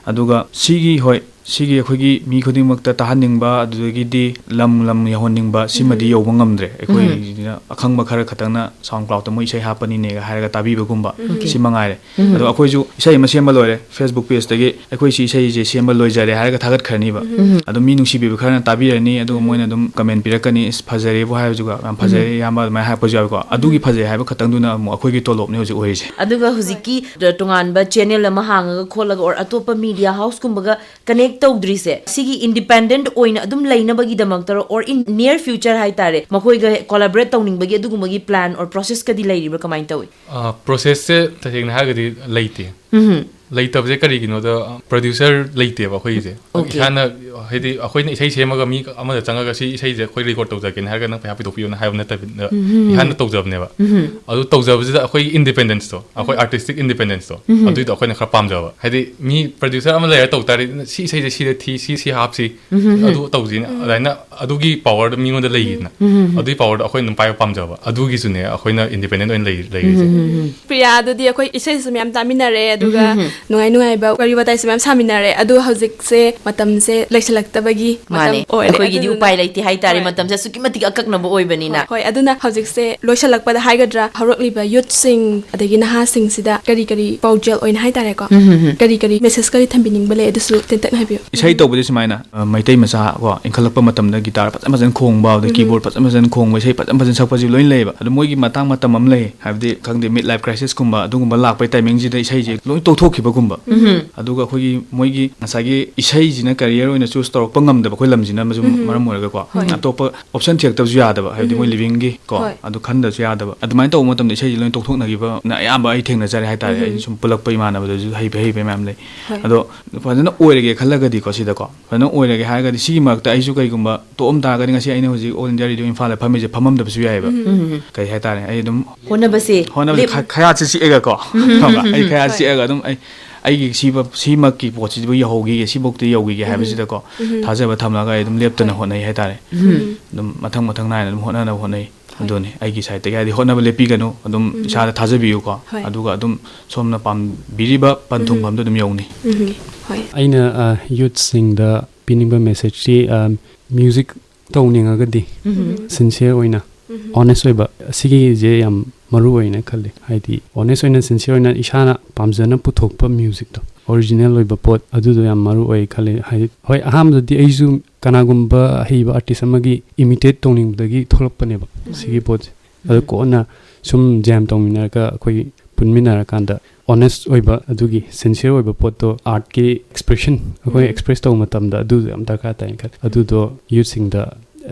ꯑꯗꯨꯒ ꯁꯤꯒꯤ, ꯍꯣꯏ, ꯁꯤꯒꯤ ꯑꯩꯈꯣꯏꯒꯤ ꯃꯤ ꯈꯨꯗꯤꯡꯃꯛꯇ ꯇꯥꯍꯟꯅꯤꯡꯕ, ꯑꯗꯨꯗꯒꯤꯗꯤ ꯂꯝ ꯂꯝ ꯌꯧꯍꯟꯅꯤꯡꯕ, ꯁꯤꯃꯗꯤ ꯌꯧꯕ ꯉꯝꯗ꯭ꯔꯦ꯫ ꯑꯩꯈꯣꯏꯅ ꯑꯈꯪꯕ ꯈꯔ ꯈꯛꯇꯪꯅ ꯁꯥꯎꯟ ꯀ꯭ꯂꯥꯎꯗꯇ ꯃꯣꯏ ꯏꯁꯩ ꯍꯥꯞꯄꯅꯤꯅꯦꯒ ꯍꯥꯏꯔꯒ ꯇꯥꯕꯤꯕꯒꯨꯝꯕ, ꯁꯤ ꯃꯉꯥꯏꯔꯦ꯫ ꯑꯗꯣ ꯑꯩꯈꯣꯏꯁꯨ ꯏꯁꯩ ꯑꯃ ꯁꯦꯝꯕ ꯂꯣꯏꯔꯦ, ꯐꯦꯁꯕꯨꯛ ꯄꯦꯖꯇꯒꯤ ꯑꯩꯈꯣꯏ ꯁꯤ ꯏꯁꯩꯁꯦ ꯁꯦꯝꯕ ꯂꯣꯏꯖꯔꯦ ꯍꯥꯏꯔꯒ ꯊꯥꯒꯠꯈ꯭ꯔꯅꯤꯕ꯫ ꯑꯗꯣ ꯃꯤ ꯅꯨꯡꯁꯤꯕꯤꯕ ꯈꯔꯅ ꯇꯥꯕꯤꯔꯅꯤ, ꯑꯗꯨꯒ ꯃꯣꯏꯅ ꯑꯗꯨꯝ ꯀꯃꯦꯟ ꯄꯤꯔꯛꯀꯅꯤ, "ꯑꯁ, ꯐꯖꯔꯦꯕꯨ" ꯍꯥꯏꯕꯁꯨꯀꯣ, "ꯌꯥꯝ ꯐꯖꯔꯦ ꯏꯌꯥꯝꯕ" ꯑꯗꯨꯃꯥꯏꯅ ꯍꯥꯏꯔꯛꯄꯁꯨ ꯌꯥꯎꯏꯀꯣ꯫ ꯑꯗꯨꯒꯤ ꯐꯖꯩ ꯍꯥꯏꯕ ꯈꯛꯇꯪꯗꯨꯅ ꯑꯃꯨꯛ ꯑꯩꯈꯣꯏꯒꯤ ꯇꯣꯂꯣꯞꯅꯤ ꯍꯧꯖꯤꯛ ꯑꯣꯏꯔꯤꯁꯦ꯫ ꯑꯗꯨꯒ ꯍꯧꯖꯤꯛꯀꯤ ꯇꯣꯉꯥꯟꯕ ꯆꯦꯅꯦꯜ ꯑꯃ ꯍꯥꯡꯉꯒ ꯈꯣꯠꯂꯒ or ꯑꯇꯣꯞꯄ ꯃꯤꯗꯤꯌꯥ ꯍꯥꯎꯁꯀꯨꯝꯕꯒ ꯀꯅꯦꯛ ꯇꯧꯗ꯭ꯔꯤꯁꯦ ꯁꯤꯒꯤ ꯏꯟꯗꯤꯄꯦꯟꯗꯦꯟꯠ ꯑꯣꯏꯅ ꯑꯗꯨꯝ ꯂꯩꯅꯕꯒꯤꯗꯃꯛꯇꯔꯣ, or in near future ꯍꯥꯏꯇꯥꯔꯦ, ꯃꯈꯣꯏꯒ ꯀꯣꯂꯥꯕꯣꯔꯦꯠ ꯇꯧꯅꯤꯡꯕꯒꯤ ꯑꯗꯨꯒꯨꯝꯕꯒꯤ ꯄ꯭ꯂꯥꯟ or ꯄ꯭ꯔꯣꯁꯦꯁꯀꯗꯤ ꯂꯩꯔꯤꯕ꯭ꯔꯥ, ꯀꯃꯥꯏꯅ ꯇꯧꯏ? ꯄ꯭ꯔꯣꯁꯦꯁꯁꯦ ꯇꯁꯦꯡꯅ ꯍꯥꯏꯔꯒꯗꯤ ꯂꯩꯇꯦ꯫ ꯂꯩꯇꯕꯁꯦ ꯀꯔꯤꯒꯤꯅꯣꯗ, ꯄ꯭ꯔꯣꯗ꯭ꯌꯨꯁꯔ ꯂꯩꯇꯦꯕ ꯑꯩꯈꯣꯏꯒꯤꯁꯦ꯫ Okay. ꯏꯁꯥꯅ, ꯍꯥꯏꯗꯤ ꯑꯩꯈꯣꯏꯅ ꯏꯁꯩ ꯁꯦꯝꯃꯒ ꯃꯤ ꯑꯃꯗ ꯆꯪꯉꯒ ꯁꯤ ꯏꯁꯩꯁꯦ ꯑꯩꯈꯣꯏ ꯔꯦꯀꯣꯔꯗ ꯇꯧꯖꯒꯦꯅ ꯍꯥꯏꯔꯒ ꯅꯪ ꯄꯩꯁꯥ ꯄꯤꯊꯣꯛꯄꯤꯌꯣꯅ ꯍꯥꯏꯕ ꯅꯠꯇꯕꯤꯗ, ꯏꯁꯥꯅ ꯇꯧꯖꯕꯅꯦꯕ꯫ ꯑꯗꯨ ꯇꯧꯖꯕꯁꯤꯗ ꯑꯩꯈꯣꯏꯒꯤ ꯏꯟꯗꯤꯄꯦꯟꯗꯦꯟꯁꯇꯣ, ꯑꯩꯈꯣꯏ ꯑꯥꯔꯇꯤꯁꯇꯤꯛ ꯏꯟꯗꯤꯄꯦꯟꯗꯦꯟꯁꯇꯣ, ꯑꯗꯨꯏꯗꯣ ꯑꯩꯈꯣꯏꯅ ꯈꯔ ꯄꯥꯝꯖꯕ꯫ ꯍꯥꯏꯗꯤ ꯃꯤ ꯄ꯭ꯔꯣꯗ꯭ꯌꯨꯁꯔ ꯑꯃ ꯂꯩꯔ ꯇꯧ ꯇꯥꯔꯗꯤ, "ꯁꯤ ꯏꯁꯩꯁꯦ ꯁꯤꯗ ꯊꯤ, ꯁꯤ ꯁꯤ ꯍꯥꯞꯁꯤ, ꯑꯗꯨ ꯇꯧꯁꯤꯅ", ꯑꯗꯨꯃꯥꯏꯅ ꯑꯗꯨꯒꯤ ꯄꯋꯥꯔꯗꯣ ꯃꯤꯉꯣꯟꯗ ꯂꯩꯈꯤꯗꯅ, ꯑꯗꯨꯒꯤ ꯄꯋꯥꯔꯗꯣ ꯑꯩꯈꯣꯏꯅ ꯑꯗꯨꯝ ꯄꯥꯏꯕ ꯄꯥꯝꯖꯕ꯫ ꯑꯗꯨꯒꯤꯁꯨꯅꯦ ꯑꯩꯈꯣꯏꯅ ꯏꯟꯗꯤꯄꯦꯟꯗꯦꯟ ꯑꯣꯏꯅ ꯂꯩ-, ꯂꯩꯔꯤꯁꯦ꯫ ꯄ꯭ꯔꯤꯌꯥ, ꯑꯗꯨꯗꯤ ꯑꯩꯈꯣꯏ ꯏꯁꯩꯁꯨ ꯃꯌꯥꯝ ꯇꯥꯃꯤꯟꯅꯔꯦ, ꯑꯗꯨꯒ ꯅꯨꯡꯉꯥꯏ ꯅꯨꯡꯉꯥꯏꯕ ꯋꯥꯔꯤ ꯋꯥꯇꯥꯏꯁꯨ ꯃꯌꯥꯝ ꯁꯥꯃꯤꯟꯅꯔꯦ꯫ ꯑꯗꯣ ꯍꯧꯖꯤꯛꯁꯦ ꯃꯇꯝꯁꯦ ꯂꯩꯁꯤꯜꯂꯛꯇꯕꯒꯤ ꯃꯇꯝ ꯃꯥꯅꯦ, ꯑꯣꯏꯔꯦ꯫ ꯑꯩꯈꯣꯏꯒꯤꯗꯤ ꯑꯗꯨꯗꯨꯅ ꯎꯄꯥꯏ ꯂꯩꯇꯦ ꯍꯥꯏꯇꯥꯔꯦ꯫ ꯍꯣꯏ꯫ ꯃꯇꯝꯁꯦ ꯑꯁꯨꯛꯀꯤ ꯃꯇꯤꯛ ꯑꯀꯛꯅꯕ ꯑꯣꯏꯕꯅꯤꯅ꯫ ꯍꯣꯏ, ꯍꯣꯏ, ꯑꯗꯨꯅ ꯍꯧꯖꯤꯛꯁꯦ ꯂꯣꯏꯁꯤꯜꯂꯛꯄꯗ ꯍꯥꯏꯒꯗ꯭ꯔꯥ, ꯍꯧꯔꯛꯂꯤꯕ ꯌꯨꯠꯁꯤꯡ ꯑꯗꯒꯤ ꯅꯍꯥꯁꯤꯡꯁꯤꯗ ꯀꯔꯤ ꯀꯔꯤ ꯄꯥꯎꯖꯦꯜ ꯑꯣꯏꯅ ꯍꯥꯏꯇꯥꯔꯦꯀꯣ, ꯀꯔꯤ ꯀꯔꯤ ꯃꯦꯁꯦꯖ ꯀꯔꯤ ꯊꯝꯕꯤꯅꯤꯡꯕ ꯂꯩ, ꯑꯗꯨꯁꯨ ꯇꯦꯟꯇꯛꯅ ꯍꯥꯏꯕꯤꯌꯨ꯫ ꯏꯁꯩ ꯇꯧꯕꯗꯤ ꯁꯨꯃꯥꯏꯅ, ꯑ, ꯃꯩꯇꯩ ꯃꯆꯥ ꯀꯣ, ꯏꯟꯈꯠꯂꯛꯄ ꯃꯇꯝꯗ ꯒꯤꯇꯥꯔ ꯐꯖꯅ ꯐꯖꯅ ꯈꯣꯡꯕ, ꯑꯗꯩ ꯀꯤꯕꯣꯔꯗ ꯐꯖꯅ ꯐꯖꯅ ꯈꯣꯡꯕ, ꯏꯁꯩ ꯐꯖꯅ ꯐꯖꯅ ꯁꯛꯄꯁꯤ ꯂꯣꯏ ꯂꯩꯌꯦꯕ꯫ ꯑꯗꯣ ꯃꯣꯏꯒꯤ ꯃꯇꯥꯡ ꯃꯇꯝ ꯑꯃ ꯂꯩ, ꯍꯥꯏꯕꯗꯤ ꯈꯪꯗꯦ, ꯃꯤꯗ ꯂꯥꯏꯐ ꯀ꯭ꯔꯥꯏꯁꯤꯁꯀꯨꯝꯕ ꯑꯗꯨꯒꯨꯝꯕ ꯂꯥꯛꯄꯩ ꯇꯥꯏꯃꯤꯡꯁꯤꯗ ꯏꯁꯩꯁꯦ ꯂꯣꯏ ꯇꯣꯛꯊꯣꯛꯈꯤꯕꯒꯨꯝꯕ꯫ ꯑꯗꯨꯒ ꯑꯩꯈꯣꯏꯒꯤ ꯃꯣꯏꯒꯤ ꯉꯁꯥꯏꯒꯤ ꯏꯁꯩꯁꯤꯅ ꯀꯦꯔꯤꯌꯔ ꯑꯣꯏꯅ ꯆꯨꯁ ꯇꯧꯔꯛꯄ ꯉꯝꯗꯕ ꯑꯩꯈꯣꯏ ꯂꯝꯁꯤꯅ ꯃꯔꯝ ꯑꯣꯏꯔꯒꯀꯣ, ꯑꯇꯣꯞꯄ ꯑꯣꯞꯁꯟ ꯊꯤꯔꯛꯇꯕꯁꯨ ꯌꯥꯗꯕ, ꯍꯥꯏꯕꯗꯤ ꯃꯣꯏ ꯂꯤꯕꯤꯡꯒꯤ ꯀꯣ, ꯍꯣꯏ꯫ ꯑꯗꯨ ꯈꯟꯗꯕꯁꯨ ꯌꯥꯗꯕ꯫ ꯑꯗꯨꯃꯥꯏꯅ ꯇꯧꯕ ꯃꯇꯝꯗ ꯏꯁꯩꯁꯦ ꯂꯣꯏ ꯇꯣꯛꯊꯣꯛꯅꯈꯤꯕꯅ ꯑꯌꯥꯝꯕ ꯑꯩ ꯊꯦꯡꯅꯖꯔꯦ ꯍꯥꯏꯇꯥꯔꯦ꯫ ꯑꯩꯅ ꯁꯨꯝ ꯄꯨꯜꯂꯛꯄ ꯏꯃꯥꯟꯅꯕꯗꯁꯨ ꯍꯩꯕ ꯍꯩꯕ ꯃꯌꯥꯝ ꯂꯩ꯫ ꯍꯣꯏ꯫ ꯑꯗꯣ ꯐꯖꯅ ꯑꯣꯏꯔꯒꯦ ꯈꯜꯂꯒꯗꯤꯀꯣ, ꯁꯤꯗꯀꯣ ꯐꯖꯅ ꯑꯣꯏꯔꯒꯦ ꯍꯥꯏꯔꯒꯗꯤ ꯁꯤꯒꯤ ꯃꯔꯛꯇ ꯑꯩꯁꯨ ꯀꯩꯒꯨꯝꯕ ꯇꯣꯛꯑꯝ ꯇꯥꯔꯒꯗꯤ ꯉꯁꯤ ꯑꯩꯅ ꯍꯧꯖꯤꯛ All India Radio ꯏꯝꯐꯥꯜꯗ ꯐꯝꯃꯤꯁꯦ ꯐꯝꯃꯝꯗꯕꯁꯨ ꯌꯥꯏꯑꯕ꯫ ꯀꯩ ꯍꯥꯏꯇꯥꯔꯦ, ꯑꯩ ꯑꯗꯨꯝ ꯍꯣꯠꯅꯕꯁꯦ ꯍꯣꯠꯅꯕꯁꯦ ꯂꯦꯞ- ꯈ- ꯈꯌꯥꯠꯁꯦ ꯆꯤꯛꯑꯒꯀꯣ, ꯈꯪꯕ꯭ꯔꯥ? ꯑꯩ ꯈꯌꯥꯠ ꯆꯤꯛꯑꯒ ꯑꯗꯨꯝ ꯑꯩ ꯑꯩꯒꯤ ꯁꯤꯕ ꯁꯤꯃꯛꯀꯤ ꯄꯣꯠꯁꯤꯕꯨ ꯌꯧꯍꯧꯈꯤꯒꯦ, ꯁꯤꯐꯧꯗꯤ ꯌꯧꯈꯤꯒꯦ ꯍꯥꯏꯕꯁꯤꯗꯀꯣ ꯊꯥꯖꯕ ꯊꯝꯂꯒ ꯑꯩ ꯑꯗꯨꯝ ꯂꯦꯞꯇꯅ ꯍꯣꯠꯅꯩ ꯍꯥꯏꯇꯥꯔꯦ꯫ ꯑꯗꯨꯝ ꯃꯊꯪ ꯃꯊꯪ ꯅꯥꯏꯅ ꯑꯗꯨꯝ ꯍꯣꯠꯅꯅꯕ ꯍꯣꯠꯅꯩ꯫ ꯑꯗꯨꯅꯤ ꯑꯩꯒꯤ ꯁꯥꯏꯠꯇꯒꯤ, ꯍꯥꯏꯗꯤ ꯍꯣꯠꯅꯕ ꯂꯦꯞꯄꯤꯒꯅꯨ, ꯑꯗꯨꯝ ꯏꯁꯥꯗ ꯊꯥꯖꯕꯤꯌꯨꯀꯣ꯫ ꯍꯣꯏ꯫ ꯑꯗꯨꯒ ꯑꯗꯨꯝ ꯁꯣꯝꯅ ꯄꯥꯝꯕꯤꯔꯤꯕ ꯄꯟꯊꯨꯡꯐꯝꯗꯨ ꯑꯗꯨꯝ ꯌꯧꯅꯤ꯫ ꯎꯝ, ꯍꯣꯏ꯫ ꯑꯩꯅ ꯌꯨꯠꯁꯤꯡꯗ ꯄꯤꯅꯤꯡꯕ ꯃꯦꯁꯦꯖꯁꯤ, ꯃ꯭ꯌꯨꯖꯤꯛ ꯇꯧꯅꯤꯡꯉꯒꯗꯤ ꯁꯤꯟꯁꯤꯌꯔ ꯑꯣꯏꯅ, ꯑꯣꯅꯦꯁ ꯑꯣꯏꯕ, ꯑꯁꯤꯒꯤꯁꯦ ꯌꯥꯝ ꯃꯔꯨ ꯑꯣꯏꯅ ꯈꯜꯂꯤ꯫ ꯍꯥꯏꯗꯤ ꯑꯣꯅꯦꯁ ꯑꯣꯏꯅ, ꯁꯤꯟꯁꯤꯌꯔ ꯑꯣꯏꯅ ꯏꯁꯥꯅ ꯄꯥꯝꯖꯅ ꯄꯨꯊꯣꯛꯄ ꯃ꯭ꯌꯨꯖꯤꯛꯇꯣ, ꯑꯣꯔꯤꯖꯤꯅꯦꯜ ꯑꯣꯏꯕ ꯄꯣꯠ, ꯑꯗꯨꯗꯣ ꯌꯥꯝ ꯃꯔꯨ ꯑꯣꯏ ꯈꯜꯂꯤ꯫ ꯍꯥꯏꯗꯤ ꯍꯣꯏ, ꯑꯍꯥꯟꯕꯗꯗꯤ ꯑꯩꯁꯨ ꯀꯅꯥꯒꯨꯝꯕ ꯑꯍꯩꯕ ꯑꯥꯔꯇꯤꯁ ꯑꯃꯒꯤ ꯏꯃꯤꯇꯦꯠ ꯇꯧꯅꯤꯡꯕꯗꯒꯤ ꯊꯣꯛꯂꯛꯄꯅꯦꯕ ꯁꯤꯒꯤ ꯄꯣꯠꯁꯦ꯫ ꯑꯗꯣ ꯀꯣꯟꯅ ꯁꯨꯝ ꯖꯦꯝ ꯇꯧꯃꯤꯟꯅꯔꯒ, ꯑꯩꯈꯣꯏ ꯄꯨꯟꯃꯤꯟꯅꯔꯀꯥꯟꯗ ꯑꯣꯅꯦꯁ ꯑꯣꯏꯕ, ꯑꯗꯨꯒꯤ ꯁꯤꯟꯁꯤꯌꯔ ꯑꯣꯏꯕ ꯄꯣꯠꯇꯣ, ꯑꯥꯔꯠꯀꯤ ꯑꯦꯛꯁꯄ꯭ꯔꯦꯁꯟ, ꯑꯩꯈꯣꯏ ꯑꯦꯛꯁꯄ꯭ꯔꯦꯁ ꯇꯧꯕ ꯃꯇꯝꯗ ꯑꯗꯨꯗꯣ ꯌꯥꯝ ꯗꯔꯀꯥꯔ ꯇꯥꯏꯅ ꯈꯜꯂꯤ꯫ ꯑꯗꯨꯗꯣ ꯌꯨꯠꯁꯤꯡꯗ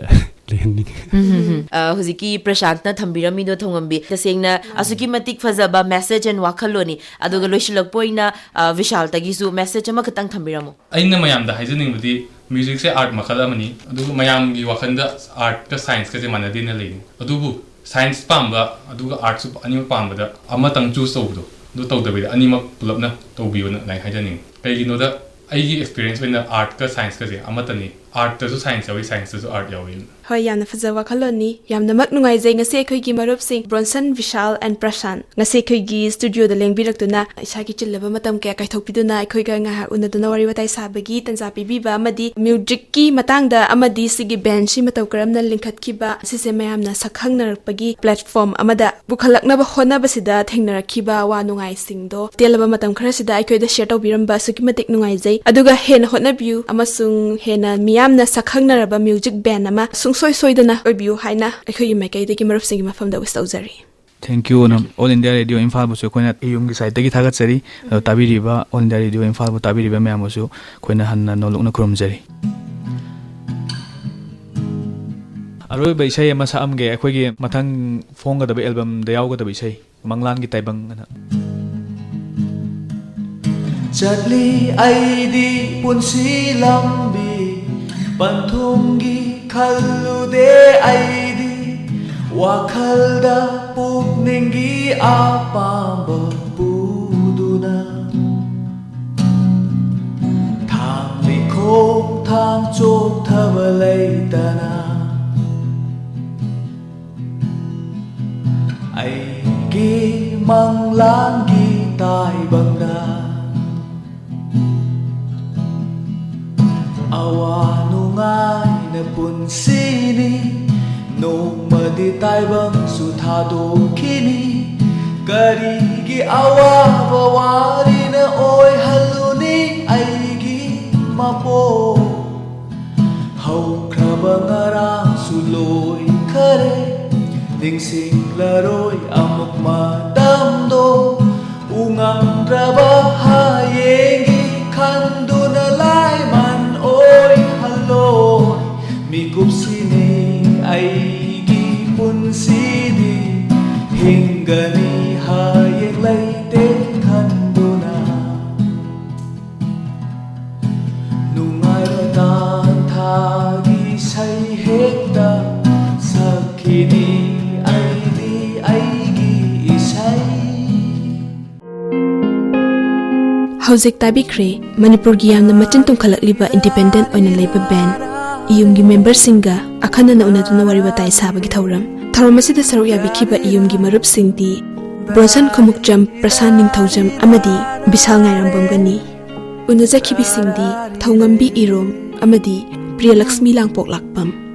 ꯂꯩꯍꯟꯅꯤꯡꯉꯤ꯫ ꯎꯝ, ꯎꯝ, ꯎꯝ꯫ ꯑ, ꯍꯧꯖꯤꯛꯀꯤ ꯄ꯭ꯔꯁꯥꯟꯠꯅ ꯊꯝꯕꯤꯔꯝꯃꯤꯗꯣ, ꯊꯣꯡꯉꯝꯕꯤ, ꯇꯁꯦꯡꯅ ꯑꯁꯨꯛꯀꯤ ꯃꯇꯤꯛ ꯐꯖꯕ ꯃꯦꯁꯦꯖ ꯑꯦꯟ ꯋꯥꯈꯜꯂꯣꯟꯅꯤ꯫ ꯑꯗꯨꯒ ꯂꯣꯏꯁꯤꯜꯂꯛꯄ ꯑꯣꯏꯅ, ꯑ, ꯕꯤꯁꯥꯜꯇꯒꯤꯁꯨ ꯃꯦꯁꯦꯖ ꯑꯃꯈꯛꯇꯪ ꯊꯝꯕꯤꯔꯝꯃꯣ꯫ ꯑꯩꯅ ꯃꯌꯥꯝꯗ ꯍꯥꯏꯖꯅꯤꯡꯕꯗꯤ, ꯃ꯭ꯌꯨꯖꯤꯛꯁꯦ ꯑꯥꯔꯠ ꯃꯈꯜ ꯑꯃꯅꯤ, ꯑꯗꯨꯒ ꯃꯌꯥꯝꯒꯤ ꯋꯥꯈꯜꯗ ꯑꯥꯔꯠꯀ ꯁꯥꯏꯟꯁꯀꯁꯦ ꯃꯥꯟꯅꯗꯦꯅ ꯂꯩꯅꯤ꯫ ꯑꯗꯨꯕꯨ ꯁꯥꯏꯟꯁ ꯄꯥꯝꯕ ꯑꯗꯨꯒ ꯑꯥꯔꯠꯁꯨ ꯑꯅꯤꯃꯛ ꯄꯥꯝꯕꯗ ꯑꯃꯇꯪ ꯆꯨꯁ ꯇꯧꯕꯗꯣ, ꯑꯗꯨ ꯇꯧꯗꯕꯤꯗ ꯑꯅꯤꯃꯛ ꯄꯨꯂꯞꯅ ꯇꯧꯕꯤꯌꯣꯅ ꯑꯗꯨꯃꯥꯏꯅ ꯍꯥꯏꯖꯅꯤꯡꯉꯤ꯫ ꯀꯩꯒꯤꯅꯣꯗ, ꯑꯩꯒꯤ ꯑꯦꯛꯁꯄꯤꯔꯤꯌꯦꯟꯁ ꯑꯣꯏꯅ ꯑꯥꯔꯠꯀ ꯁꯥꯏꯟꯁꯀꯁꯦ ꯑꯃꯠꯇꯅꯤ꯫ ꯑꯥꯔꯠꯇꯁꯨ ꯁꯥꯏꯟꯁ ꯌꯥꯎꯏ, ꯁꯥꯏꯟꯁꯇꯁꯨ ꯑꯥꯔꯠ ꯌꯥꯎꯏ꯫ ꯍꯣꯏ, ꯌꯥꯝꯅ ꯐꯖꯕ ꯋꯥꯈꯜꯂꯣꯟꯅꯤ꯫ ꯌꯥꯝꯅꯃꯛ ꯅꯨꯡꯉꯥꯏꯖꯩ ꯉꯁꯤ ꯑꯩꯈꯣꯏꯒꯤ ꯃꯔꯨꯞꯁꯤꯡ ꯕ꯭ꯔꯣꯟꯁꯟ, ꯕꯤꯁꯥꯜ and ꯄ꯭ꯔꯁꯥꯟ ꯉꯁꯤ ꯑꯩꯈꯣꯏꯒꯤ ꯁ꯭ꯇꯨꯗꯤꯑꯣꯗ ꯂꯦꯡꯕꯤꯔꯛꯇꯨꯅ ꯏꯁꯥꯒꯤ ꯆꯤꯜꯂꯕ ꯃꯇꯝ ꯀꯌꯥ ꯀꯥꯏꯊꯣꯛꯄꯤꯗꯨꯅ ꯑꯩꯈꯣꯏꯒ ꯉꯥꯏꯍꯥꯛ ꯎꯅꯗꯨꯅ ꯋꯥꯔꯤ ꯋꯥꯇꯥꯏ ꯁꯥꯕꯒꯤ ꯇꯥꯟꯖꯥ ꯄꯤꯕꯤꯕ ꯑꯃꯗꯤ ꯃ꯭ꯌꯨꯖꯤꯛꯀꯤ ꯃꯇꯥꯡꯗ ꯑꯃꯗꯤ ꯁꯤꯒꯤ ꯕꯦꯟꯁꯤ ꯃꯇꯧ ꯀꯔꯝꯅ ꯂꯤꯡꯈꯠꯈꯤꯕ, ꯁꯤꯁꯦ ꯃꯌꯥꯝꯅ ꯁꯛꯈꯪꯅꯔꯛꯄꯒꯤ ꯄ꯭ꯂꯦꯠꯐꯣꯝ ꯑꯃꯗ ꯄꯨꯈꯠꯂꯛꯅꯕ ꯍꯣꯠꯅꯕꯁꯤꯗ ꯊꯦꯡꯅꯔꯛꯈꯤꯕ ꯑꯋꯥ ꯅꯨꯡꯉꯥꯏꯁꯤꯡꯗꯣ ꯇꯦꯜꯂꯕ ꯃꯇꯝ ꯈꯔꯁꯤꯗ ꯑꯩꯈꯣꯏꯗ ꯁꯤꯌꯔ ꯇꯧꯕꯤꯔꯝꯕ ꯑꯁꯨꯛꯀꯤ ꯃꯇꯤꯛ ꯅꯨꯡꯉꯥꯏꯖꯩ꯫ ꯑꯗꯨꯒ ꯍꯦꯟꯅ ꯍꯣꯠꯅꯕꯤꯌꯨ ꯑꯃꯁꯨꯡ ꯍꯦꯟꯅ ꯃꯤꯌꯥꯝꯅ ꯁꯛꯈꯪꯅꯔꯕ ꯃ꯭ꯌꯨꯖꯤꯛ ꯕꯦꯟ ꯑꯃ ꯁꯨꯡꯁꯣꯏ ꯁꯣꯏꯗꯅ ꯑꯣꯏꯕꯤꯌꯨ ꯍꯥꯏꯅ ꯑꯩꯈꯣꯏꯒꯤ ꯃꯥꯏꯀꯩꯗꯒꯤ ꯃꯔꯨꯞꯁꯤꯡꯒꯤ ꯃꯐꯝꯗ ꯋꯤꯁ ꯇꯧꯖꯔꯤ꯫ Thank you. All India radio ꯏꯝꯐꯥꯜꯕꯨꯁꯨ ꯑꯩꯈꯣꯏꯅ ꯌꯨꯝꯒꯤ ꯁꯥꯏꯠꯇꯒꯤ ꯊꯥꯒꯠꯆꯔꯤ꯫ ꯑꯗꯣ ꯇꯥꯕꯤꯔꯤꯕ ꯑꯣꯜ ꯏꯟꯗꯤꯌꯥ ꯔꯦꯗꯤꯑꯣ ꯏꯝꯐꯥꯜꯕꯨ ꯇꯥꯕꯤꯔꯤꯕ ꯃꯌꯥꯝꯕꯨꯁꯨ ꯑꯩꯈꯣꯏꯅ ꯍꯟꯅ ꯅꯣꯂꯨꯛꯅ ꯈꯨꯔꯨꯝꯖꯔꯤ꯫ ꯑꯔꯣꯏꯕ ꯏꯁꯩ ꯑꯃ ꯁꯛꯑꯝꯒꯦ꯫ ꯑꯩꯈꯣꯏꯒꯤ ꯃꯊꯪ ꯐꯣꯡꯒꯗꯕ ꯑꯦꯜꯕꯝꯗ ꯌꯥꯎꯒꯗꯕ ꯏꯁꯩ, ꯃꯪꯂꯥꯟꯒꯤ ꯇꯥꯏꯕꯪ ꯑꯅ꯫ ꯆꯠꯂꯤ ꯑꯩꯗꯤ ꯄꯨꯟꯁꯤ ꯂꯝꯕꯤ, ꯄꯟꯊꯨꯡꯒꯤ ꯈꯜꯂꯨꯗꯦ ꯑꯩꯗꯤ꯫ ꯋꯥꯈꯜꯗ ꯄꯨꯛꯅꯤꯡꯒꯤ ꯑꯄꯥꯝꯕ ꯄꯨꯗꯨꯅ, ꯊꯥꯡꯂꯤ ꯈꯣꯡꯊꯥꯡ ꯆꯣꯛꯊꯕ ꯂꯩꯇꯅ, ꯑꯩꯒꯤ ꯃꯪꯂꯥꯟꯒꯤ ꯇꯥꯏꯕꯪꯗ꯫ ꯑꯋꯥ ꯅꯨꯡꯉꯥꯏꯅ ꯄꯨꯟꯁꯤꯅꯤ, ꯅꯣꯡꯃꯗꯤ ꯇꯥꯏꯕꯪꯁꯨ ꯊꯥꯗꯣꯛꯈꯤꯅꯤ꯫ ꯀꯔꯤꯒꯤ ꯑꯋꯥꯕ ꯋꯥꯔꯤꯅ ꯑꯣꯏꯍꯜꯂꯨꯅꯤ ꯑꯩꯒꯤ ꯃꯄꯣꯛ? ꯍꯧꯈ꯭ꯔꯕ ꯉꯔꯥꯡꯁꯨ ꯂꯣꯏꯈꯔꯦ, ꯅꯤꯡꯁꯤꯡꯂꯔꯣꯏ ꯑꯃꯨꯛ ꯃꯇꯝꯗꯣ꯫ ꯎꯉꯝꯗ꯭ꯔꯕ ꯍꯌꯦꯡꯒꯤ ꯈꯟꯗꯨꯅ ꯂꯥꯏꯃꯟ ꯑꯣꯏꯍꯜꯂꯣꯏ꯫ ꯃꯤꯀꯨꯞꯁꯤꯅꯤ ꯑꯩꯒꯤ ꯄꯨꯟꯁꯤꯗꯤ, ꯍꯤꯡꯒꯅꯤ ꯍꯌꯦꯡ ꯂꯩꯇꯦ ꯈꯟꯗꯨꯅ꯫ ꯅꯨꯡꯉꯥꯏꯕ ꯇꯥꯟꯊꯥꯒꯤ ꯏꯁꯩ ꯍꯦꯛꯇ ꯁꯛꯈꯤꯅꯤ ꯑꯩꯗꯤ ꯑꯩꯒꯤ ꯏꯁꯩ꯫ ꯍꯧꯖꯤꯛ ꯇꯥꯕꯤꯈ꯭ꯔꯦ ꯃꯅꯤꯄꯨꯔꯒꯤ ꯌꯥꯝꯅ ꯃꯆꯤꯟ ꯇꯨꯝꯈꯠꯂꯛꯂꯤꯕ ꯏꯟꯗꯤꯄꯦꯟꯗꯦꯟ ꯑꯣꯏꯅ ꯂꯩꯕ ꯕꯦꯟ ꯏꯌꯨꯝꯒꯤ ꯃꯦꯝꯕꯔꯁꯤꯡꯒ ꯑꯈꯟꯅꯅ ꯎꯅꯗꯨꯅ ꯋꯥꯔꯤ ꯋꯥꯇꯥꯏ ꯁꯥꯕꯒꯤ ꯊꯧꯔꯝ꯫ ꯊꯧꯔꯝ ꯑꯁꯤꯗ ꯁꯔꯨꯛ ꯌꯥꯕꯤꯈꯤꯕ ꯏꯌꯨꯝꯒꯤ ꯃꯔꯨꯞꯁꯤꯡꯗꯤ ꯕ꯭ꯔꯣꯟꯁꯟ ꯈꯨꯃꯨꯛꯆꯝ, ꯄ꯭ꯔꯁꯥꯟ ꯅꯤꯡꯊꯧꯖꯝ ꯑꯃꯗꯤ ꯕꯤꯁꯥꯜ ꯉꯥꯏꯔꯝꯕꯝꯒꯅꯤ꯫ ꯎꯅꯖꯈꯤꯕꯁꯤꯡꯗꯤ ꯊꯧꯉꯝꯕꯤ ꯏꯔꯣꯝ ꯑꯃꯗꯤ ꯄ꯭ꯔꯤꯌꯂꯛꯁꯃꯤ ꯂꯥꯡꯄꯣꯛꯂꯥꯛꯄꯝ꯫